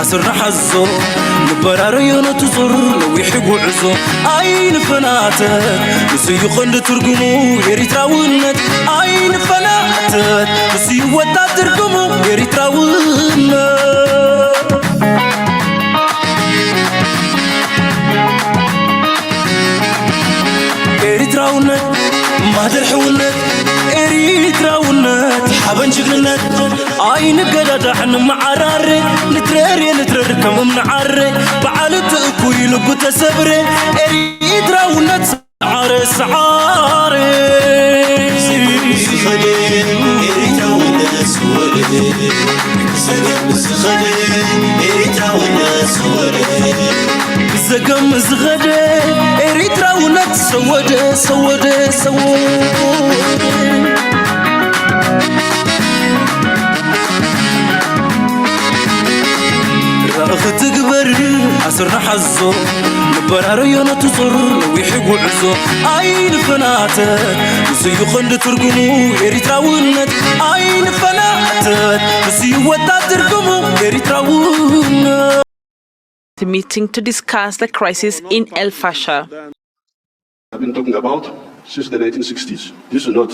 ስርናሓዞ ንበራረዮ ነቲ ዙር ነዊሕ ጉዕዞ ኣይንፈናተት። ንስዩ ቀንዲ ትርጉሙ ኤሪትራውነት ኣይንፈናተት። ንስዩ ወጣት ትርጉሙ ኤሪትራውነት። ኤሪትራውነት ማህደር ሕውነት፣ ኤሪትራውነት ሓበን ጅግንነት። ኣይንገዳዳዕ ንመዓራረ፣ ንትረር ንትረር ከም እምንዓረ። በዓል እቲ እኩይ ልቡ ተሰብረ፣ ኤሪትራውነት ሰዓረ ሰዓረ። ዝኸደ ኤሪትራውነት ዝወለደ፣ ዘገም ዝኸደ ኤሪትራውነት ዝወለደ። ዘገም ዝኸደ ኤሪትራውነት ሰወደ ሰወደ ሰወደ። ራእኺ ትግበር ኣስርና ሓዞ፣ ንበራረዮ ነቲ ጹር ነዊሕ ጉዕዞ ኣይንፈናተት። ንስዩ ቐንዲ ትርጉሙ ኤሪትራውነት ኣይንፈናተት። ንስዩ ወጣት ትርጉሙ ኤሪትራውነት። The meeting to discuss the crisis in El Fasher. I've been talking about since the nineteen sixties. This is not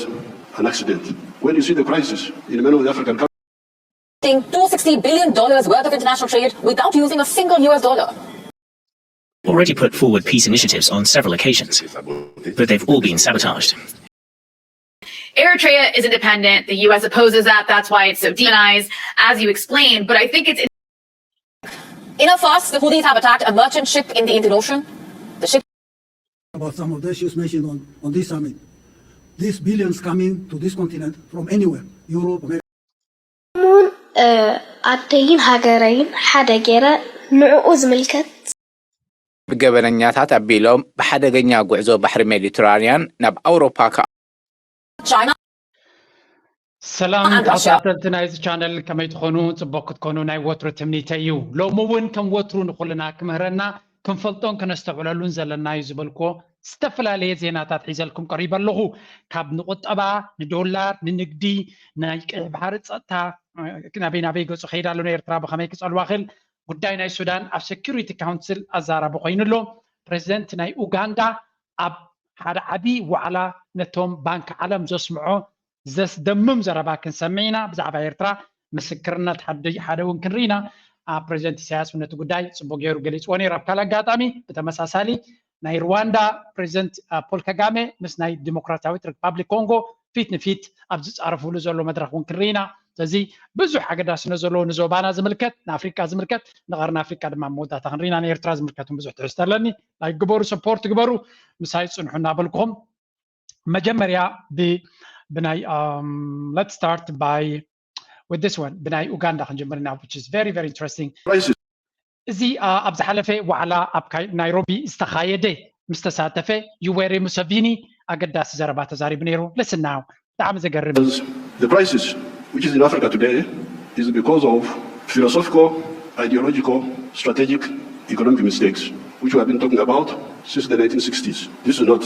an accident. When you see the crisis in many of the African countries, Two hundred sixty billion dollars worth of international trade without using a single U S dollar. Already put forward peace initiatives on several occasions, but they've all been sabotaged. Eritrea is independent. The U S opposes that. That's why it's so demonized, as you explained. But I think it's In a fast, the Houthis have attacked a merchant ship in the Indian Ocean. The ship about some of the issues mentioned on, on this summit. These billions coming to this continent from anywhere, Europe, America. እሙን ኣደይን ሃገረይን ሓደ ገይረ ንዕኡ ዝምልከት። ብገበነኛታት ኣቢሎም ብሓደገኛ ጉዕዞ ባሕሪ ሜዲትራንያን ናብ ኣውሮፓ ከኣ China ሰላም ኣንካሻ። ተኸታተልቲ ናይዚ ቻነል ከመይ ትኾኑ? ጽቡቕ ክትኮኑ ናይ ወትሩ ትምኒተይ እዩ። ሎሚ እውን ከም ወትሩ ንኹልና ክምህረና ክንፈልጦን ከነስተውዕለሉን ዘለና እዩ ዝበልክዎ ዝተፈላለየ ዜናታት ሒዘልኩም ቀሪበ ኣለኹ። ካብ ንቁጠባ፣ ንዶላር፣ ንንግዲ፣ ናይ ቀይሕ ባሕሪ ጸጥታ፣ ናበይ ናበይ ገጹ ከይድ ኣሎ፣ ንኤርትራ ብኸመይ ክጸልዋ ክእል፣ ጉዳይ ናይ ሱዳን ኣብ ሴኩሪቲ ካውንስል ኣዛራቢ ኮይኑ ኣሎ። ፕሬዚደንት ናይ ኡጋንዳ ኣብ ሓደ ዓቢ ዋዕላ ነቶም ባንክ ዓለም ዘስምዖ ዘስደምም ዘረባ ክንሰምዕ ኢና። ብዛዕባ ኤርትራ ምስክርነት ሓደ ሓደ እውን ክንርኢ ኢና። ፕሬዚደንት ኢሳያስ እውን ነቲ ጉዳይ ጽቡቅ ገይሩ ገሊጽዎ ነይሩ። ኣብ ካልእ ኣጋጣሚ ብተመሳሳሊ ናይ ሩዋንዳ ፕሬዚደንት ፖል ካጋሜ ምስ ናይ ዲሞክራሲያዊት ሪፓብሊክ ኮንጎ ፊት ንፊት ኣብ ዝጻረፍሉ ዘሎ መድረኽ እውን ክንርኢ ኢና። ስለዚ ብዙሕ ኣገዳስነት ዘለዎ ንዞባና ዝምልከት ንኣፍሪቃ ዝምልከት ንቐርኒ ኣፍሪቃ ድማ መወዳእታ ክንርኢ ኢና። ንኤርትራ ዝምልከት እውን ብዙሕ ትሕዝቶ ኣለኒ። ላይክ ግበሩ፣ ሰፖርት ግበሩ፣ ምሳይ ጽንሑ እናበልኩም መጀመርያ ብ ብናይ let's start by with this one ብናይ ኡጋንዳ ክንጅምር ኢና which is very very interesting። crisis. እዚ ኣብ ዝሓለፈ ዋዕላ ኣብ ናይሮቢ ዝተኻየደ ምስ ተሳተፈ ዩዌሪ ሙሰቪኒ ኣገዳሲ ዘረባ ተዛሪቡ ነይሩ። Listen now ብጣዕሚ ዘገርም እዩ። The crisis which is in Africa today is because of philosophical, ideological, strategic, economic mistakes which we have been talking about since the nineteen sixties. This is not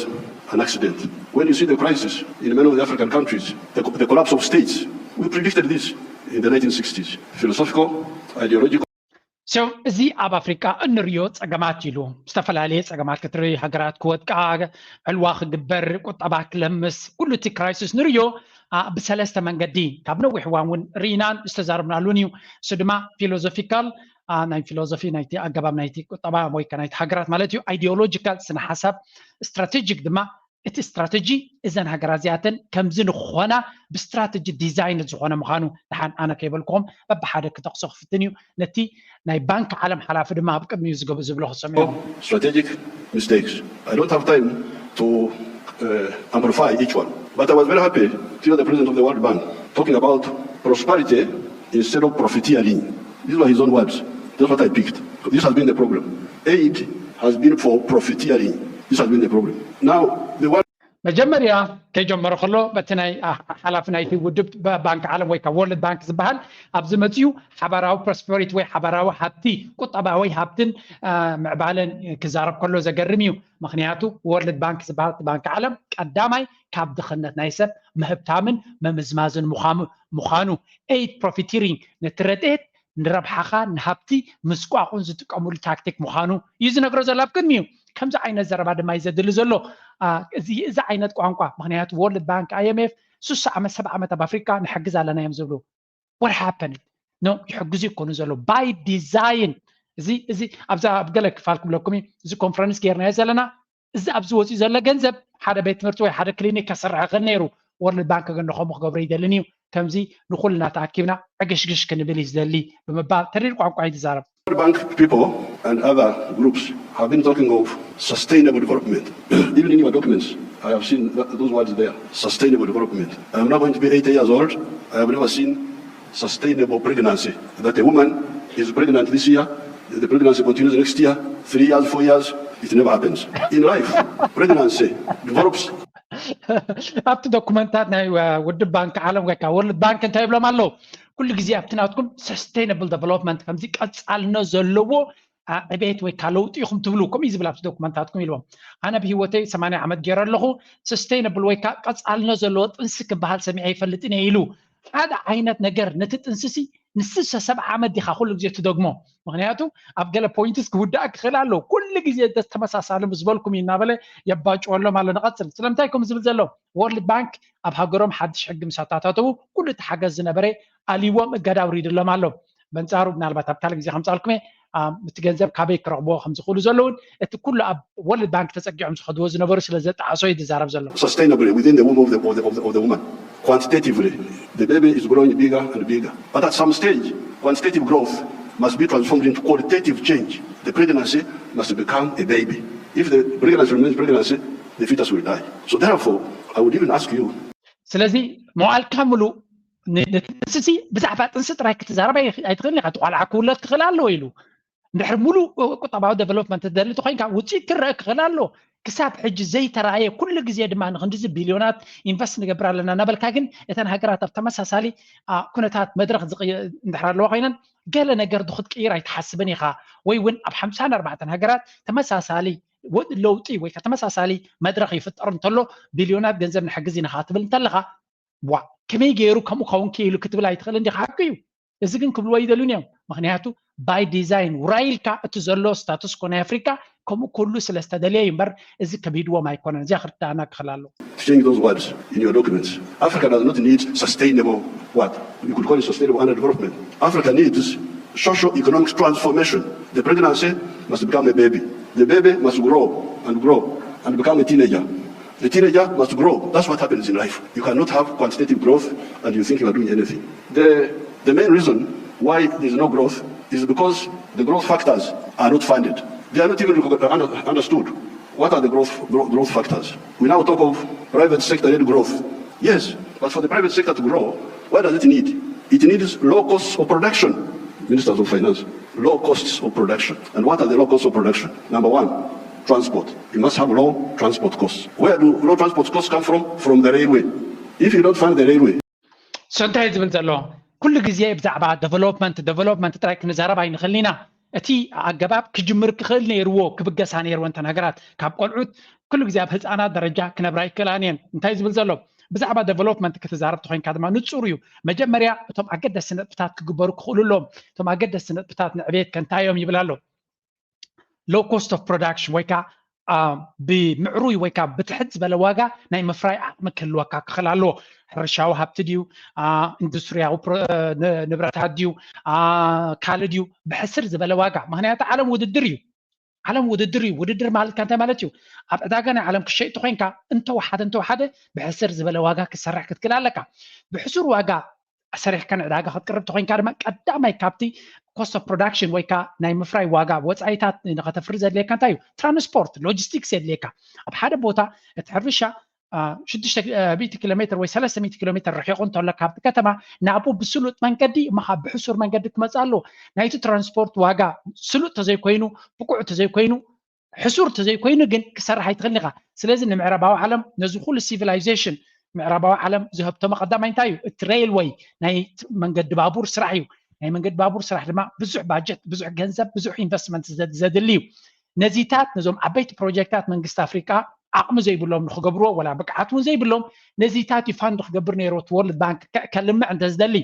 an accident. When you see the crisis in many of the African countries, the, the collapse of states, we predicted this in the nineteen sixties. Philosophical, ideological, So እዚ ኣብ ኣፍሪቃ እንሪኦ ጸገማት ኢሉ ዝተፈላለየ ጸገማት ክትርኢ ሃገራት ክወድቃ ዕልዋ ክግበር ቁጠባ ክለምስ ኩሉ እቲ ክራይሲስ ንርእዮ ብሰለስተ መንገዲ ካብ ነዊሕ እዋን እውን ርኢናን ዝተዛረብናሉን እዩ። እሱ ድማ ፊሎዞፊካል ናይ ፊሎዞፊ ናይቲ ኣገባብ ናይቲ ቁጠባ ወይ ናይቲ ሃገራት ማለት እዩ። ኣይዲዮሎጂካል ስነ ሓሳብ፣ ስትራቴጂክ ድማ እቲ ስትራተጂ እዘን ሃገራት እዚኣተን ከምዚ ንክኾና ብስትራተጂ ዲዛይን ዝኾነ ምዃኑ ደሓን ኣነ ከይበልኩኹም በብሓደ ክጠቕሶ ክፍትን እዩ። ነቲ ናይ ባንክ ዓለም ሓላፊ ድማ ኣብ ቅድሚኡ ዝብሎ ክሰምዑ። Strategic mistakes. I don't have time to uh, amplify each one, but I was very happy to hear the president of the World Bank talking about prosperity instead of profiteering. These were his own words. That's what I picked. This has been the problem. Aid has been for profiteering. This has been the problem. Now, the one መጀመርያ ከይጀመረ ከሎ በቲ ናይ ሓላፊ ናይቲ ውድብ ባንክ ዓለም ወይ ከዓ ወርልድ ባንክ ዝበሃል ኣብዚ መፅኡ ሓባራዊ ፕሮስፐሪቲ ወይ ሓባራዊ ሃብቲ ቁጠባዊ ሃብትን ምዕባለን ክዛረብ ከሎ ዘገርም እዩ። ምክንያቱ ወርልድ ባንክ ዝበሃል ባንክ ዓለም ቀዳማይ ካብ ድኽነት ናይ ሰብ ምህብታምን መምዝማዝን ምዃኑ ኤይድ ፕሮፊቲሪንግ ነቲ ረድኤት ንረብሓኻ ንሃብቲ ምስቋቑን ዝጥቀምሉ ታክቲክ ምዃኑ እዩ ዝነግሮ ዘሎ ኣብ ቅድሚኡ። ከምዚ ዓይነት ዘረባ ድማ እዩ ዘድሊ ዘሎ። እዚ ዓይነት ቋንቋ ምክንያቱ ወርልድ ባንክ፣ ኣይኤምኤፍ ሱሳ ዓመት ሰብዓ ዓመት ኣብ ኣፍሪካ ንሕግዝ ኣለና እዮም ዝብሉ። What happened? No፣ ይሕግዙ ይኮኑ ዘሎ by design። እዚ እዚ ኣብዛ ኣብ ገለ ክፋል ክብለኩም እዩ። እዚ ኮንፈረንስ ጌርናዮ ዘለና፣ እዚ ኣብዚ ወፂኡ ዘሎ ገንዘብ ሓደ ቤት ትምህርቲ ወይ ሓደ ክሊኒክ ከስርሕ ይኽእል ነይሩ። ወርልድ ባንክ ግን ንኸምኡ ክገብሮ ይደልን እዩ። ከምዚ ንኩልና ተኣኪብና ዕግሽግሽ ክንብል እዩ ዝደሊ ብምባል ተሪር ቋንቋ እዩ ዝዛረብ። World Bank people and other groups have been talking of sustainable development. Even in your documents, I have seen that, those words there, sustainable development. I'm now going to be eighty years old. I have never seen sustainable pregnancy. That a woman is pregnant this year, the pregnancy continues next year, three years, four years, it never happens. In life, pregnancy develops. ኣብቲ ዶኩመንታት ናይ ውድብ ባንክ ዓለም ወይ ከዓ ወርልድ ባንክ እንታይ ይብሎም ኣለዉ? ኩሉ ግዜ ኣብቲ ናትኩም sustainable development ከምዚ ቀፃልነት ዘለዎ ዕቤት ወይ ከዓ ለውጢ ኢኹም ትብሉ፣ ከምኡ እዩ ዝብል ኣብቲ ዶኩመንታትኩም ኢልዎም። ኣነ ብህይወተይ ሰማንያ ዓመት ገይረ ኣለኹ። Sustainable ወይ ከዓ ቀፃልነት ዘለዎ ጥንሲ ክበሃል ሰሚዐ ይፈልጥን እየ ኢሉ። ሓደ ዓይነት ነገር ነቲ ጥንስሲ ንስሰ ሰብ ዓመት ዲኻ ኩሉ ግዜ ትደግሞ? ምክንያቱ ኣብ ገለ ፖይንትስ ክውዳእ ክኽእል ኣሎ። ኩሉ ግዜ ተመሳሳሊ ምስ በልኩም እዩ እናበለ የባጭወሎም ኣሎ። ንቐፅል። ስለምንታይ ከም ዝብል ዘሎ ወርልድ ባንክ ኣብ ሃገሮም ሓድሽ ሕጊ ምስ ኣታታተዉ ኩሉ እቲ ሓገዝ ዝነበረ ኣልዎም እገዳ ኣውሪድሎም ኣሎ። በንፃሩ ምናልባት ኣብ ካልእ ግዜ ከምፃልኩም እቲ ገንዘብ ካበይ ክረኽብዎ ከም ዝኽእሉ ዘለውን እቲ ኩሉ ኣብ ወርልድ ባንክ ተፀጊዖም ዝኸድዎ ዝነበሩ ስለ ዘጣዕሶ እዩ ዝዛረብ ዘሎ። Sustainably within the womb of the, of the, of the, of the woman. Quantitatively, the baby is growing bigger and bigger. But at some stage, quantitative growth must be transformed into qualitative change. The pregnancy must become a baby. If the pregnancy remains pregnancy, the fetus will die. So therefore, I would even ask you. ስለዚ መዋልካ ሙሉእ ንጥንስሲ ብዛዕባ ጥንሲ ጥራይ ክትዛረብ ኣይትኽእልን ኢኻ። እቲ ቆልዓ ክውለድ ክኽእል ኣለዎ ኢሉ እንድሕር ሙሉእ ቁጠባዊ ዴቨሎፕመንት ትደሊ ተኮይንካ ውፅኢት ክረአ ክኽእል ኣሎ። ክሳብ ሕጂ ዘይተረኣየ ኩሉ ግዜ ድማ ንክንድዚ ቢልዮናት ኢንቨስት ንገብር ኣለና እናበልካ ግን እተን ሃገራት ኣብ ተመሳሳሊ ኩነታት መድረክ እንድሕር ኣለዋ ኮይነን ገለ ነገር ዶ ክትቅይር ኣይትሓስብን ኢኻ? ወይ እውን ኣብ ሓምሳን ኣርባዕተን ሃገራት ተመሳሳሊ ለውጢ ወይ ተመሳሳሊ መድረክ ይፍጠር እንተሎ ቢልዮናት ገንዘብ ንሕግዝ ኢና ትብል እንተለኻ ዋ ከመይ ገይሩ ከምኡ ከውን ክኢሉ ክትብል ኣይትኽእል እንዲኻ? ሓቂ እዩ። እዚ ግን ክብልዎ ይደልዩን እዮም። ምክንያቱ by design ውራይ ኢልካ እቲ ዘሎ ስታቱስ ኮ ናይ ኣፍሪካ ከምኡ ኩሉ ስለ ዝተደልየ እዩ እምበር እዚ ከቢድዎም ኣይኮነን። እዚኣ ክርዳእና ክኽእል ኣለዎ። To change those words in your documents. Africa does not need sustainable what? You could call it sustainable under development. Africa needs socio-economic transformation. The pregnancy must become a baby. The baby must grow and grow and become a teenager. The teenager must grow. That's what happens in life. You cannot have quantitative growth and you think you are doing anything. The, the main reason why there is no growth is because the growth factors are not funded. They are not even understood. What are the growth, growth factors? We now talk of private sector led growth. Yes, but for the private sector to grow, what does it need? It needs low costs of production. Ministers of Finance, low costs of production. And what are the low costs of production? Number one, transport. You must have low transport costs. Where do low transport costs come from? From the railway. If you don't fund the railway. So እንታይ ዝብል ዘሎ ኩሉ ግዜ ብዛዕባ ዴቨሎፕመንት ዴቨሎፕመንት ጥራይ ክንዛረብ ኣይንኽእልን ኢና። እቲ ኣገባብ ክጅምር ክኽእል ነይርዎ፣ ክብገሳ ነይርዎ። እንተን ሃገራት ካብ ቆልዑት ኩሉ ግዜ ኣብ ህፃናት ደረጃ ክነብራ ይክእላን እየን። እንታይ ዝብል ዘሎ ብዛዕባ ዴቨሎፕመንት ክትዛረብ ተኮይንካ ድማ ንፁር እዩ። መጀመርያ እቶም ኣገደስቲ ነጥብታት ክግበሩ ክኽእሉ ኣለዎም። እቶም ኣገደስቲ ነጥብታት ንዕቤት ከንታይ እዮም ይብል ኣሎ። Low cost of production ወይ ከዓ ብምዕሩይ ወይ ከዓ ብትሕት ዝበለ ዋጋ ናይ ምፍራይ ዓቕሚ ክህልወካ ክኽእል ኣለዎ። ሕርሻዊ ሃብቲ ድዩ፣ ኢንዱስትሪያዊ ንብረታት ድዩ፣ ካልእ ድዩ፣ ብሕስር ዝበለ ዋጋ። ምክንያቱ ዓለም ውድድር እዩ። ዓለም ውድድር እዩ። ውድድር ማለትካ እንታይ ማለት እዩ? ኣብ ዕዳጋ ናይ ዓለም ክሸይጥ ኮይንካ እንተወሓደ እንተወሓደ ብሕስር ዝበለ ዋጋ ክትሰርሕ ክትክእል ኣለካ። ብሕሱር ዋጋ ሰሪሕካ ንዕዳጋ ክትቅርብ ተኮይንካ ድማ ቀዳማይ ካብቲ cost of production ወይ ከዓ ናይ ምፍራይ ዋጋ ወፃኢታት ንከተፍሪ ዘድልየካ እንታይ እዩ? ትራንስፖርት ሎጂስቲክስ የድልየካ። ኣብ ሓደ ቦታ እቲ ሕርሻ ሽዱሽተ ሚእቲ ኪሎ ሜትር ወይ ሰለስተ ሚእቲ ኪሎ ሜትር ርሒቑ እንተሎ ካብቲ ከተማ ናብኡ ብስሉጥ መንገዲ እሞ ካብ ብሕሱር መንገዲ ክመፅእ ኣለዎ። ናይቲ ትራንስፖርት ዋጋ ስሉጥ ተዘይኮይኑ ብቁዕ ተዘይኮይኑ ሕሱር ተዘይኮይኑ ግን ክሰርሕ ኣይትኽእልን ኢኻ። ስለዚ ንምዕራባዊ ዓለም ነዚ ኩሉ ሲቪላይዜሽን ምዕራባዊ ዓለም ዝሀብተሞ ቀዳማይ እንታይ እዩ? እቲ ሬልወይ ናይ መንገዲ ባቡር ስራሕ እዩ። ናይ መንገዲ ባቡር ስራሕ ድማ ብዙሕ ባጀት፣ ብዙሕ ገንዘብ፣ ብዙሕ ኢንቨስትመንት ዘድሊ እዩ። ነዚታት ነዞም ዓበይቲ ፕሮጀክታት መንግስቲ ኣፍሪቃ ዓቕሚ ዘይብሎም ንክገብርዎ ወላ ብቅዓት እውን ዘይብሎም ነዚታት እዩ ፋንድ ክገብር ነይርዎ እቲ ወርልድ ባንክ ከልምዕ እንተዝደሊ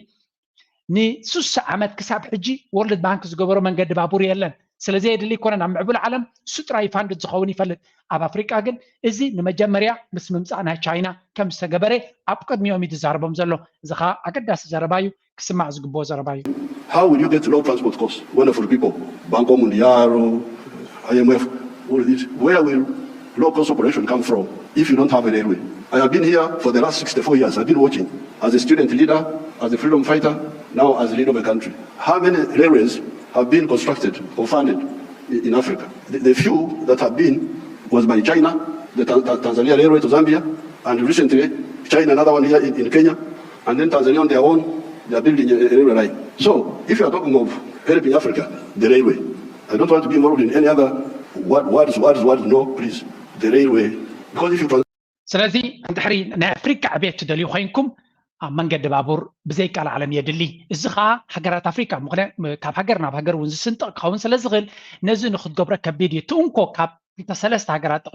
ንሱሳ ዓመት ክሳብ ሕጂ ወርልድ ባንክ ዝገበሮ መንገዲ ባቡር የለን። ስለዘየድሊ ይኮነ ናብ ምዕቡል ዓለም እሱ ጥራይ ፋንድ ዝኸውን ይፈልጥ። ኣብ ኣፍሪቃ ግን እዚ ንመጀመርያ ምስ ምምፃእ ናይ ቻይና ከም ዝተገበረ ኣብ ቅድሚኦም እዩ ዝዛረቦም ዘሎ። እዚ ከዓ ኣገዳሲ ዘረባ እዩ፣ ክስማዕ ዝግብኦ ዘረባ እዩ። How will you get low transport costs when for people, Banco Mundial, I M F, all of this, where will low cost operation come from if you don't have a railway? I have been here for the last sixty-four years. I've been watching as a student leader, as a freedom fighter, now as leader of a country. How many railways have been constructed or funded in Africa? The, the few that have been was by China, the Tanzania Railway to Zambia, and recently China, another one here in, in Kenya, and then Tanzania on their own, they are building a, a railway line. So if you are talking of helping Africa, the railway, I don't want to be involved in any other word, words, words, words, no, please, the railway. Because if you ስለዚ እንድሕሪ ናይ ኣፍሪካ ዕቤት ትደልዩ ኮይንኩም ኣብ መንገዲ ባቡር ብዘይቃል ዓለም የድሊ። እዚ ከዓ ሃገራት ኣፍሪካ ካብ ሃገር ናብ ሃገር እውን ዝስንጥቕ ክኸውን ስለ ዝኽእል ነዚ ንክትገብሮ ከቢድ እዩ። ትእንኮ ካብ ክልተ ሰለስተ ሃገራት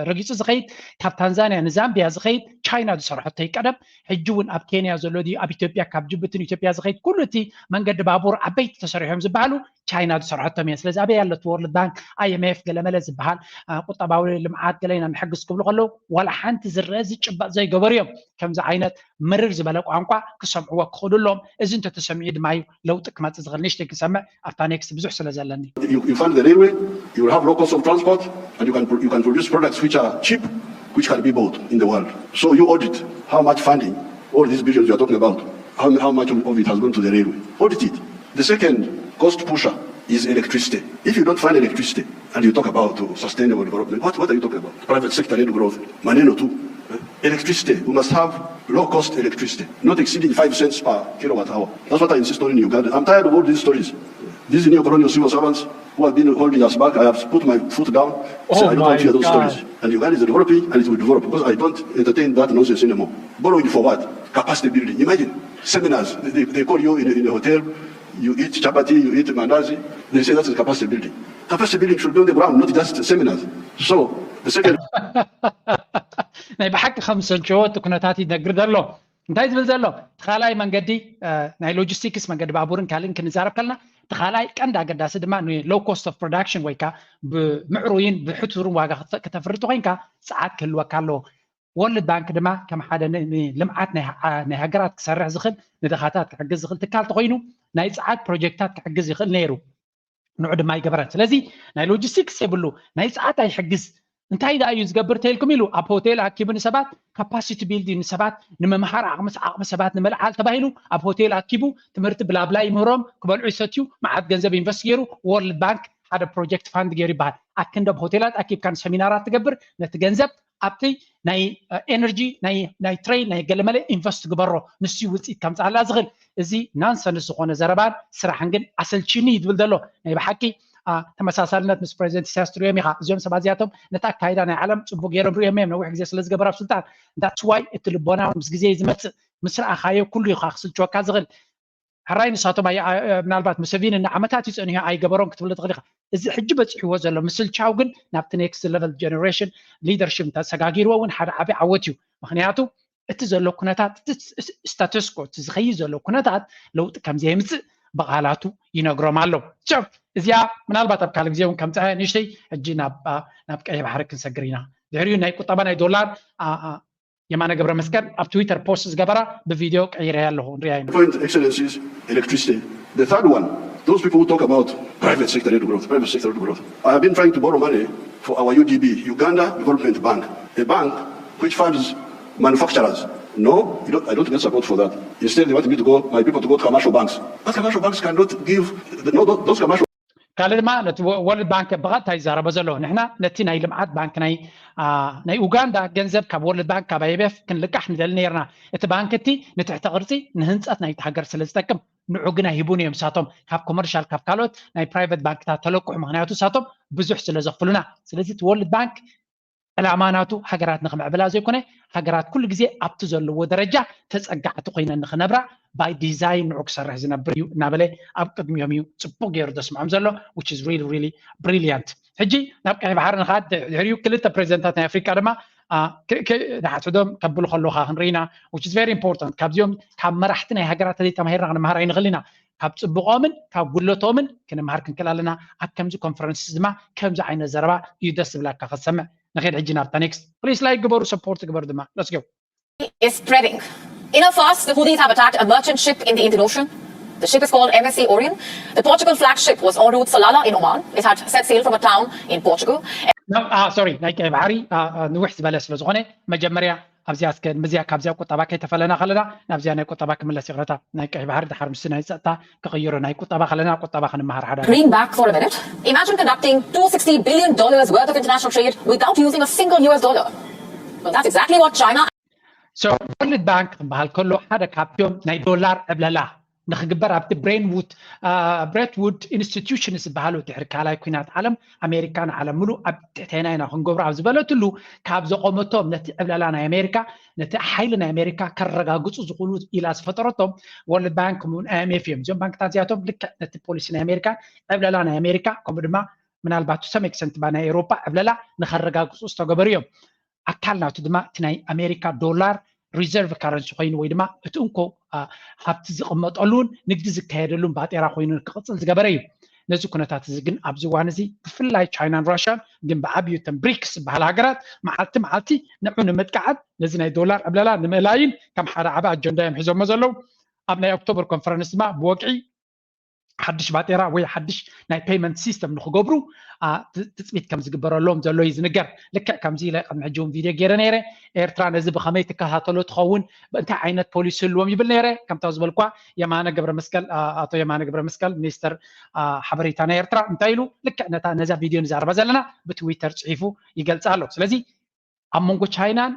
ረጊፁ ዝኸይድ ካብ ታንዛንያ ንዛምቢያ ዝኸይድ ቻይና ዝሰርሐቶ እዩ ቀደም። ሕጂ እውን ኣብ ኬንያ ዘሎ ድዩ ኣብ ኢትዮጵያ ካብ ጅቡቲ ንኢትዮጵያ ዝኸይድ ኩሉ እቲ መንገዲ ባቡር ዓበይቲ ተሰሪሖም ዝበሃሉ ቻይና ዝሰርሐቶም እየን። ስለዚ ኣበይ ኣሎ እቲ ወርልድ ባንክ፣ ኣይ ኤም ኤፍ፣ ገለመለ ዝበሃል ቁጠባዊ ልምዓት ገለ ኢና ንሕግዝ ክብሉ ከለዉ ዋላ ሓንቲ ዝረአ ዝጭበጥ ዘይገበሩ እዮም። ከምዚ ዓይነት ምርር ዝበለ ቋንቋ ክሰምዕዎ ክኽእሉ ኣለዎም። እዚ እንተተሰሚዑ ድማ እዩ ለውጢ ክመፅእ ዝኽእል። ንእሽተይ ክሰምዕ ኣብታ ኔክስት ብዙሕ ስለ ዘለኒ። You, you fund the railway, you will have low cost of transport, and you can, you can produce products which are cheap, which can be bought in the world. So you audit how much funding, all these billions you are talking about, how, how much of it has gone to the railway. Audit it. The second cost pusher is electricity. If you don't fund electricity and you talk about sustainable development, what, what are you talking about? Private sector led growth. Maneno tu. Electricity, we must have low cost electricity, not exceeding five cents per kilowatt hour. That's what I insist on in Uganda. I'm tired of all these stories. These neo-colonial civil servants who have been holding us back, I have put my foot down. So I don't want to hear those stories. And Uganda is developing and it will develop because I don't entertain that nonsense anymore. Borrowing for what? Capacity building. Imagine seminars. They, they call you in, in a hotel, you eat chapati, you eat mandazi. They say that is capacity building. Capacity building should be on the ground, not just seminars. So the second ናይ ብሓቂ ከም ሰልቸዎ እቲ ኩነታት ይነግር ዘሎ። እንታይ ዝብል ዘሎ እቲ ካልኣይ መንገዲ ናይ ሎጂስቲክስ መንገዲ ባቡርን ካልእን ክንዛረብ ከለና እቲ ካልኣይ ቀንዲ ኣገዳሲ ድማ ሎው ኮስት ኦፍ ፕሮዳክሽን ወይ ከዓ ብምዕሩይን ብሕቱርን ዋጋ ክተፍርት ኮይንካ ፀዓት ክህልወካ ኣለዎ። ወርልድ ባንክ ድማ ከም ሓደ ንልምዓት ናይ ሃገራት ክሰርሕ ዝኽእል ንድኻታት ክሕግዝ ዝኽእል ትካል ተኮይኑ ናይ ፀዓት ፕሮጀክታት ክሕግዝ ይኽእል ነይሩ። ንዑ ድማ ኣይገበረን። ስለዚ ናይ ሎጂስቲክስ የብሉ ናይ ፀዓት ኣይሕግዝ እንታይ ደኣ እዩ ዝገብር ተይልኩም ኢሉ ኣብ ሆቴል ኣኪቡ ንሰባት ካፓሲቲ ቢልዲንግ ንሰባት ንምምሃር ዓቕሚ ዓቕሚ ሰባት ንምልዓል ተባሂሉ ኣብ ሆቴል ኣኪቡ ትምህርቲ ብላብላ ይምህሮም ክበልዑ ይሰትዩ መዓት ገንዘብ ኢንቨስት ገይሩ ወርልድ ባንክ ሓደ ፕሮጀክት ፋንድ ገይሩ ይበሃል። ኣክንዲ ኣብ ሆቴላት ኣኪብካ ንሰሚናራት ትገብር ነቲ ገንዘብ ኣብቲ ናይ ኤነርጂ ናይ ትሬን ናይ ገለመለ ኢንቨስት ግበሮ ንሱ ውፅኢት ከምፅኣላ ዝኽእል እዚ ናንሰንስ ዝኾነ ዘረባን ስራሕን ግን ኣሰልችኒ እዩ ዝብል ዘሎ ናይ ብሓቂ ተመሳሳልነት ምስ ፕሬዚደንት ኢሳያስ ትሪኦም ኢኻ። እዚኦም ሰባት እዚኣቶም ነቲ ኣካይዳ ናይ ዓለም ፅቡቅ ገይሮም ሪኦም እዮም ነዊሕ ግዜ ስለ ዝገበሩ ኣብ ስልጣን that's why እቲ ልቦና ምስ ግዜ እዩ ዝመፅእ ምስ ረኣኻዮ ኩሉ ኢኻ ክስልችወካ ዝኽእል። ሕራይ ንሳቶም ምናልባት ሙሰቪኒ ንዓመታት እዩ ፀኒሑ ኣይገበሮን ክትብሎ ትኽእል ኢኻ። እዚ ሕጂ በፂሕዎ ዘሎ ምስልቻው ግን ናብቲ ኔክስት ሌቨል ጀነሬሽን ሊደርሽፕ ተሰጋጊርዎ እውን ሓደ ዓብዪ ዓወት እዩ። ምክንያቱ እቲ ዘሎ ኩነታት ስታተስኮ እቲ ዝኸይድ ዘሎ ኩነታት ለውጢ ከም ዘየምፅእ ብቓላቱ ይነግሮም ኣሎ። እዚኣ ምናልባት ኣብ ካልእ ግዜ እውን ከምፅኣ ንእሽተይ ሕጂ ናብ ቀይሕ ባሕሪ ክንሰግር ኢና። ድሕሪኡ ናይ ቁጠባ ናይ ዶላር የማነ ገብረ መስቀል ኣብ ትዊተር ፖስት ዝገበራ ብቪድዮ ቀይረያ ኣለኹ ንሪኣ ኢና። Point excellencies electricity. The third one, those people who talk about private sector led growth, private sector led growth. I have been trying to borrow money for our U D B, Uganda Development Bank, a bank which funds manufacturers. No, you don't, I don't get support for that. Instead, they want me to go, my people to go to commercial banks. But commercial banks cannot give, no, those commercial ካልእ ድማ ነቲ ወርልድ ባንክ ብቐጥታ ይዛረቦ ዘሎ ንሕና ነቲ ናይ ልምዓት ባንክ ናይ ናይ ኡጋንዳ ገንዘብ ካብ ወርልድ ባንክ ካብ ኣይኤምኤፍ ክንልቃሕ ንደሊ ነርና። እቲ ባንክ እቲ ንትሕተ ቅርፂ ንህንፀት ናይቲ ሃገር ስለ ዝጠቅም ንዑ ግና ሂቡን እዮም ሳቶም ካብ ኮመርሻል ካብ ካልኦት ናይ ፕራይቨት ባንክታት ተለቅሑ ምክንያቱ ሳቶም ብዙሕ ስለ ዘኽፍሉና። ስለዚ እቲ ወርልድ ባንክ ዕላማ ናቱ ሃገራት ንክምዕብላ ዘይኮነ ሃገራት ኩሉ ግዜ ኣብቲ ዘለዎ ደረጃ ተፀጋዕቲ ኮይነን ንክነብራ by design ንዑ ክሰርሕ ዝነብር እዩ እናበለ ኣብ ቅድሚኦም እዩ ፅቡቅ ገይሩ ዘስምዖም ዘሎ which is really really brilliant። ሕጂ ናብ ቀይሕ ባሕሪ ንካ ድሕሪኡ ክልተ ፕሬዚደንታት ናይ ኣፍሪካ ድማ ንሓትሕዶም ከብሉ ከለካ ክንርኢና፣ which is very important። ካብዚኦም ካብ መራሕቲ ናይ ሃገራት ተዘይተማሂርና ክንመሃር ኣይንኽእል ኢና። ካብ ፅቡቆምን ካብ ጉለቶምን ክንመሃር ክንክእል ኣለና። ኣብ ከምዚ ኮንፈረንስ ድማ ከምዚ ዓይነት ዘረባ እዩ ደስ ዝብላካ ክትሰምዕ። ንኸይድ ሕጂ ናብታ next። Please like ግበሩ፣ support ግበሩ ድማ። Let's go። Is spreading. In a first, the Houthis have attacked a merchant ship in the Indian Ocean. The ship is called M S C Orion. The Portugal flag ship was en route Salalah in Oman. It had set sail from a town in Portugal. ሶሪ፣ ናይ ቀይ ባሕሪ ንውሕ ዝበለ ስለ ዝኾነ መጀመርያ ኣብዚኣ እስከ ምዚያ ካብዚያ ቁጠባ ከይተፈለና ከለና ናብዚያ ናይ ቁጠባ ክምለስ ይቕረታ። ናይ ቀይ ባሕሪ ድሓር ምስ ናይ ጸጥታ ክቕይሮ ናይ ቁጠባ ከለና ቁጠባ ክንመሃር ሓደ Greenback for a minute. Imagine conducting two sixty billion dollars worth of international trade without using a single U S dollar. Well, that's exactly what China So World Bank ዝበሃል ከሎ ሓደ ካብቶም ናይ ዶላር ዕብለላ ንክግበር ኣብቲ ብሬንውድ ብሬትውድ ኢንስቲትዩሽን ዝበሃሉ ድሕሪ ካልኣይ ኩናት ዓለም ኣሜሪካ ንዓለም ሙሉ ኣብ ትሕቴና ኢና ክንገብሮ ኣብ ዝበለትሉ ካብ ዘቆመቶም ነቲ ዕብለላ ናይ ኣሜሪካ ነቲ ሓይሊ ናይ ኣሜሪካ ከረጋግፁ ዝኽእሉ ኢላ ዝፈጠረቶም ወርልድ ባንክ ከምኡውን ኣይኤምኤፍ እዮም። እዚኦም ባንክታት እዚኣቶም ልክዕ ነቲ ፖሊሲ ናይ ኣሜሪካ ዕብለላ ናይ ኣሜሪካ ከምኡ ድማ ምናልባት ሰም ኤክሰንት ባ ናይ ኤሮፓ ዕብለላ ንከረጋግፁ ዝተገበሩ እዮም። ኣካል ናቱ ድማ እቲ ናይ ኣሜሪካ ዶላር ሪዘርቭ ካረንሲ ኮይኑ ወይ ድማ እቲ እንኮ ሃብቲ ዝቕመጠሉን ንግዲ ዝካየደሉን ባጤራ ኮይኑ ክቕፅል ዝገበረ እዩ። ነዚ ኩነታት እዚ ግን ኣብዚ እዋን እዚ ብፍላይ ቻይናን ራሽያን ግን ብዓብዩ እተን ብሪክስ ዝበሃላ ሃገራት መዓልቲ መዓልቲ ንዑ ንምጥቃዓት ነዚ ናይ ዶላር ዕብለላ ንምእላይን ከም ሓደ ዓቢ ኣጀንዳ እዮም ሒዞሞ ዘለዉ። ኣብ ናይ ኦክቶበር ኮንፈረንስ ድማ ብወግዒ ሓድሽ ባጤራ ወይ ሓድሽ ናይ ፔይመንት ሲስተም ንክገብሩ ትፅቢት ከም ዝግበረሎም ዘሎ እዩ ዝንገር። ልክዕ ከምዚ ኢለ ቅድሚ ሕጂ እውን ቪድዮ ገይረ ነይረ። ኤርትራ ነዚ ብኸመይ ትከታተሎ ትኸውን፣ እንታይ ዓይነት ፖሊሲ ህልዎም ይብል ነይረ። ከምታ ዝበልኳ የማነ ገብረ መስቀል ኣቶ የማነ ገብረ መስቀል ሚኒስተር ሓበሬታ ናይ ኤርትራ እንታይ ኢሉ ልክዕ ነታ ነዛ ቪድዮ ንዛረባ ዘለና ብትዊተር ፅሒፉ ይገልፃ ኣሎ። ስለዚ ኣብ መንጎ ቻይናን